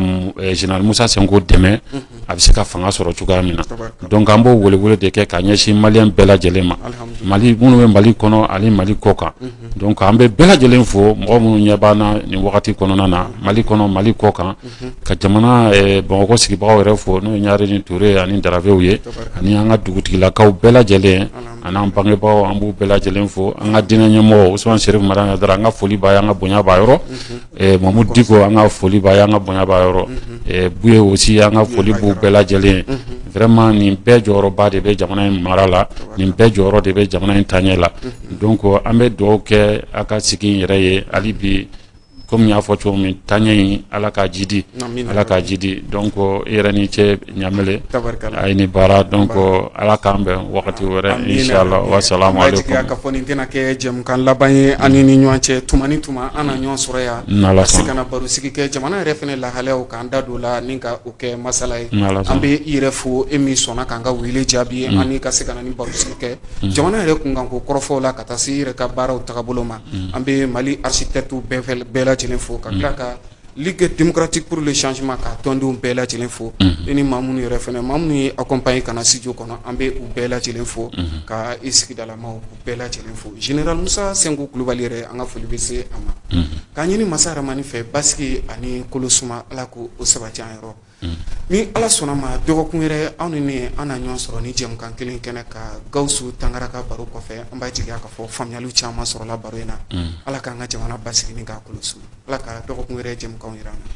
général Musa Senko dɛmɛ, a bɛ se ka fanga sɔrɔ cogoya min na. Donc an b'o welewele de kɛ ka ɲɛsin maliyɛn bɛɛ lajɛlen ma, Mali minnu bɛ Mali kɔnɔ ani Mali kɔ kan. Donc an bɛ bɛɛ lajɛlen fo, mɔgɔ minnu ɲɛ b'an na nin wagati kɔnɔna na, Mali kɔnɔ, Mali kɔ kan, ka jamana Bamakɔ sigibagaw yɛrɛ fo, n'o ye Ɲare ni Ture ani Daravew ye, ani an ka dugutigilakaw bɛɛ lajɛlen, ani an bangebaaw, an b'u bɛɛ lajɛlen fo, an ka diinɛ ɲɛmɔgɔ Usumani Serif Madani Hayidara, an ka foli b'a ye, an ka bonya b'a yɔrɔ. Mamudu Diko, an ka foli b'a ye, an ka bonya b'a yɔrɔ. Buye aussi, an ka foli b'u bɛɛ lajɛlen. Vraiment, nin bɛɛ jɔyɔrɔba de bɛ jamana in mara la, nin bɛɛ jɔyɔrɔ de bɛ jamana in taaɲɛ la. Donc an bɛ dugawu kɛ a ka sigi in yɛrɛ ye hali bi. Komi n y'a fɔ cogo min, taaɲɛ in, Ala k'a jidi, Ala k'a jidi. Donc i yɛrɛ ni ce Ɲamele, a ye ni baara. Donc Ala k'an bɛn wagati wɛrɛ, inchallah. Wa salamu aleykum. K'a fɔ nin tɛna kɛ jɛmukan laban ye an ni ɲɔgɔn cɛ. Tuma ni tuma, an na ɲɔgɔn sɔrɔ yan ka se ka na baro sigi kɛ jamana yɛrɛ fana lahalayaw k'an da don la ni ka o kɛ masala ye. An bɛ i yɛrɛ fo, e min sɔnna k'an ka wele jaabi ani ka se ka na ni baro sigi kɛ jamana yɛrɛ kunkanko kɔrɔfɔw la, ka taa se i yɛrɛ ka baaraw tagabolo ma. An bɛ Mali architectes bɛɛ lajɛlen fo, ka tila ka Ligue démocratique pour le changement ka tɔndenw bɛɛ lajɛlen fo, i ni maa minnu yɛrɛ fana, maa minnu ye accompagner ka na studio kɔnɔ, an bɛ u bɛɛ lajɛlen fo, ka i sigidalamaw bɛɛ lajɛlen fo. Général Musa Senko Kulubali yɛrɛ, an ka foli bɛ se a ma, k'a ɲini masa Ramani fɛ, basigi ani kolo suma, Ala k'o sabati an yɔrɔ. Ni Ala sɔnna ma, dɔgɔkun wɛrɛ, aw ni ne, an na ɲɔgɔn sɔrɔ ni jɛmukan kelen kɛnɛ ka Gawusu Tangara ka baro kɔfɛ. An b'a jigiya k'a fɔ faamuyali caman sɔrɔla baro in na. Ala k'an ka jamana basigi ni k'a kolo suma. Ala ka dɔgɔkun wɛrɛ jɛmukan jira an na.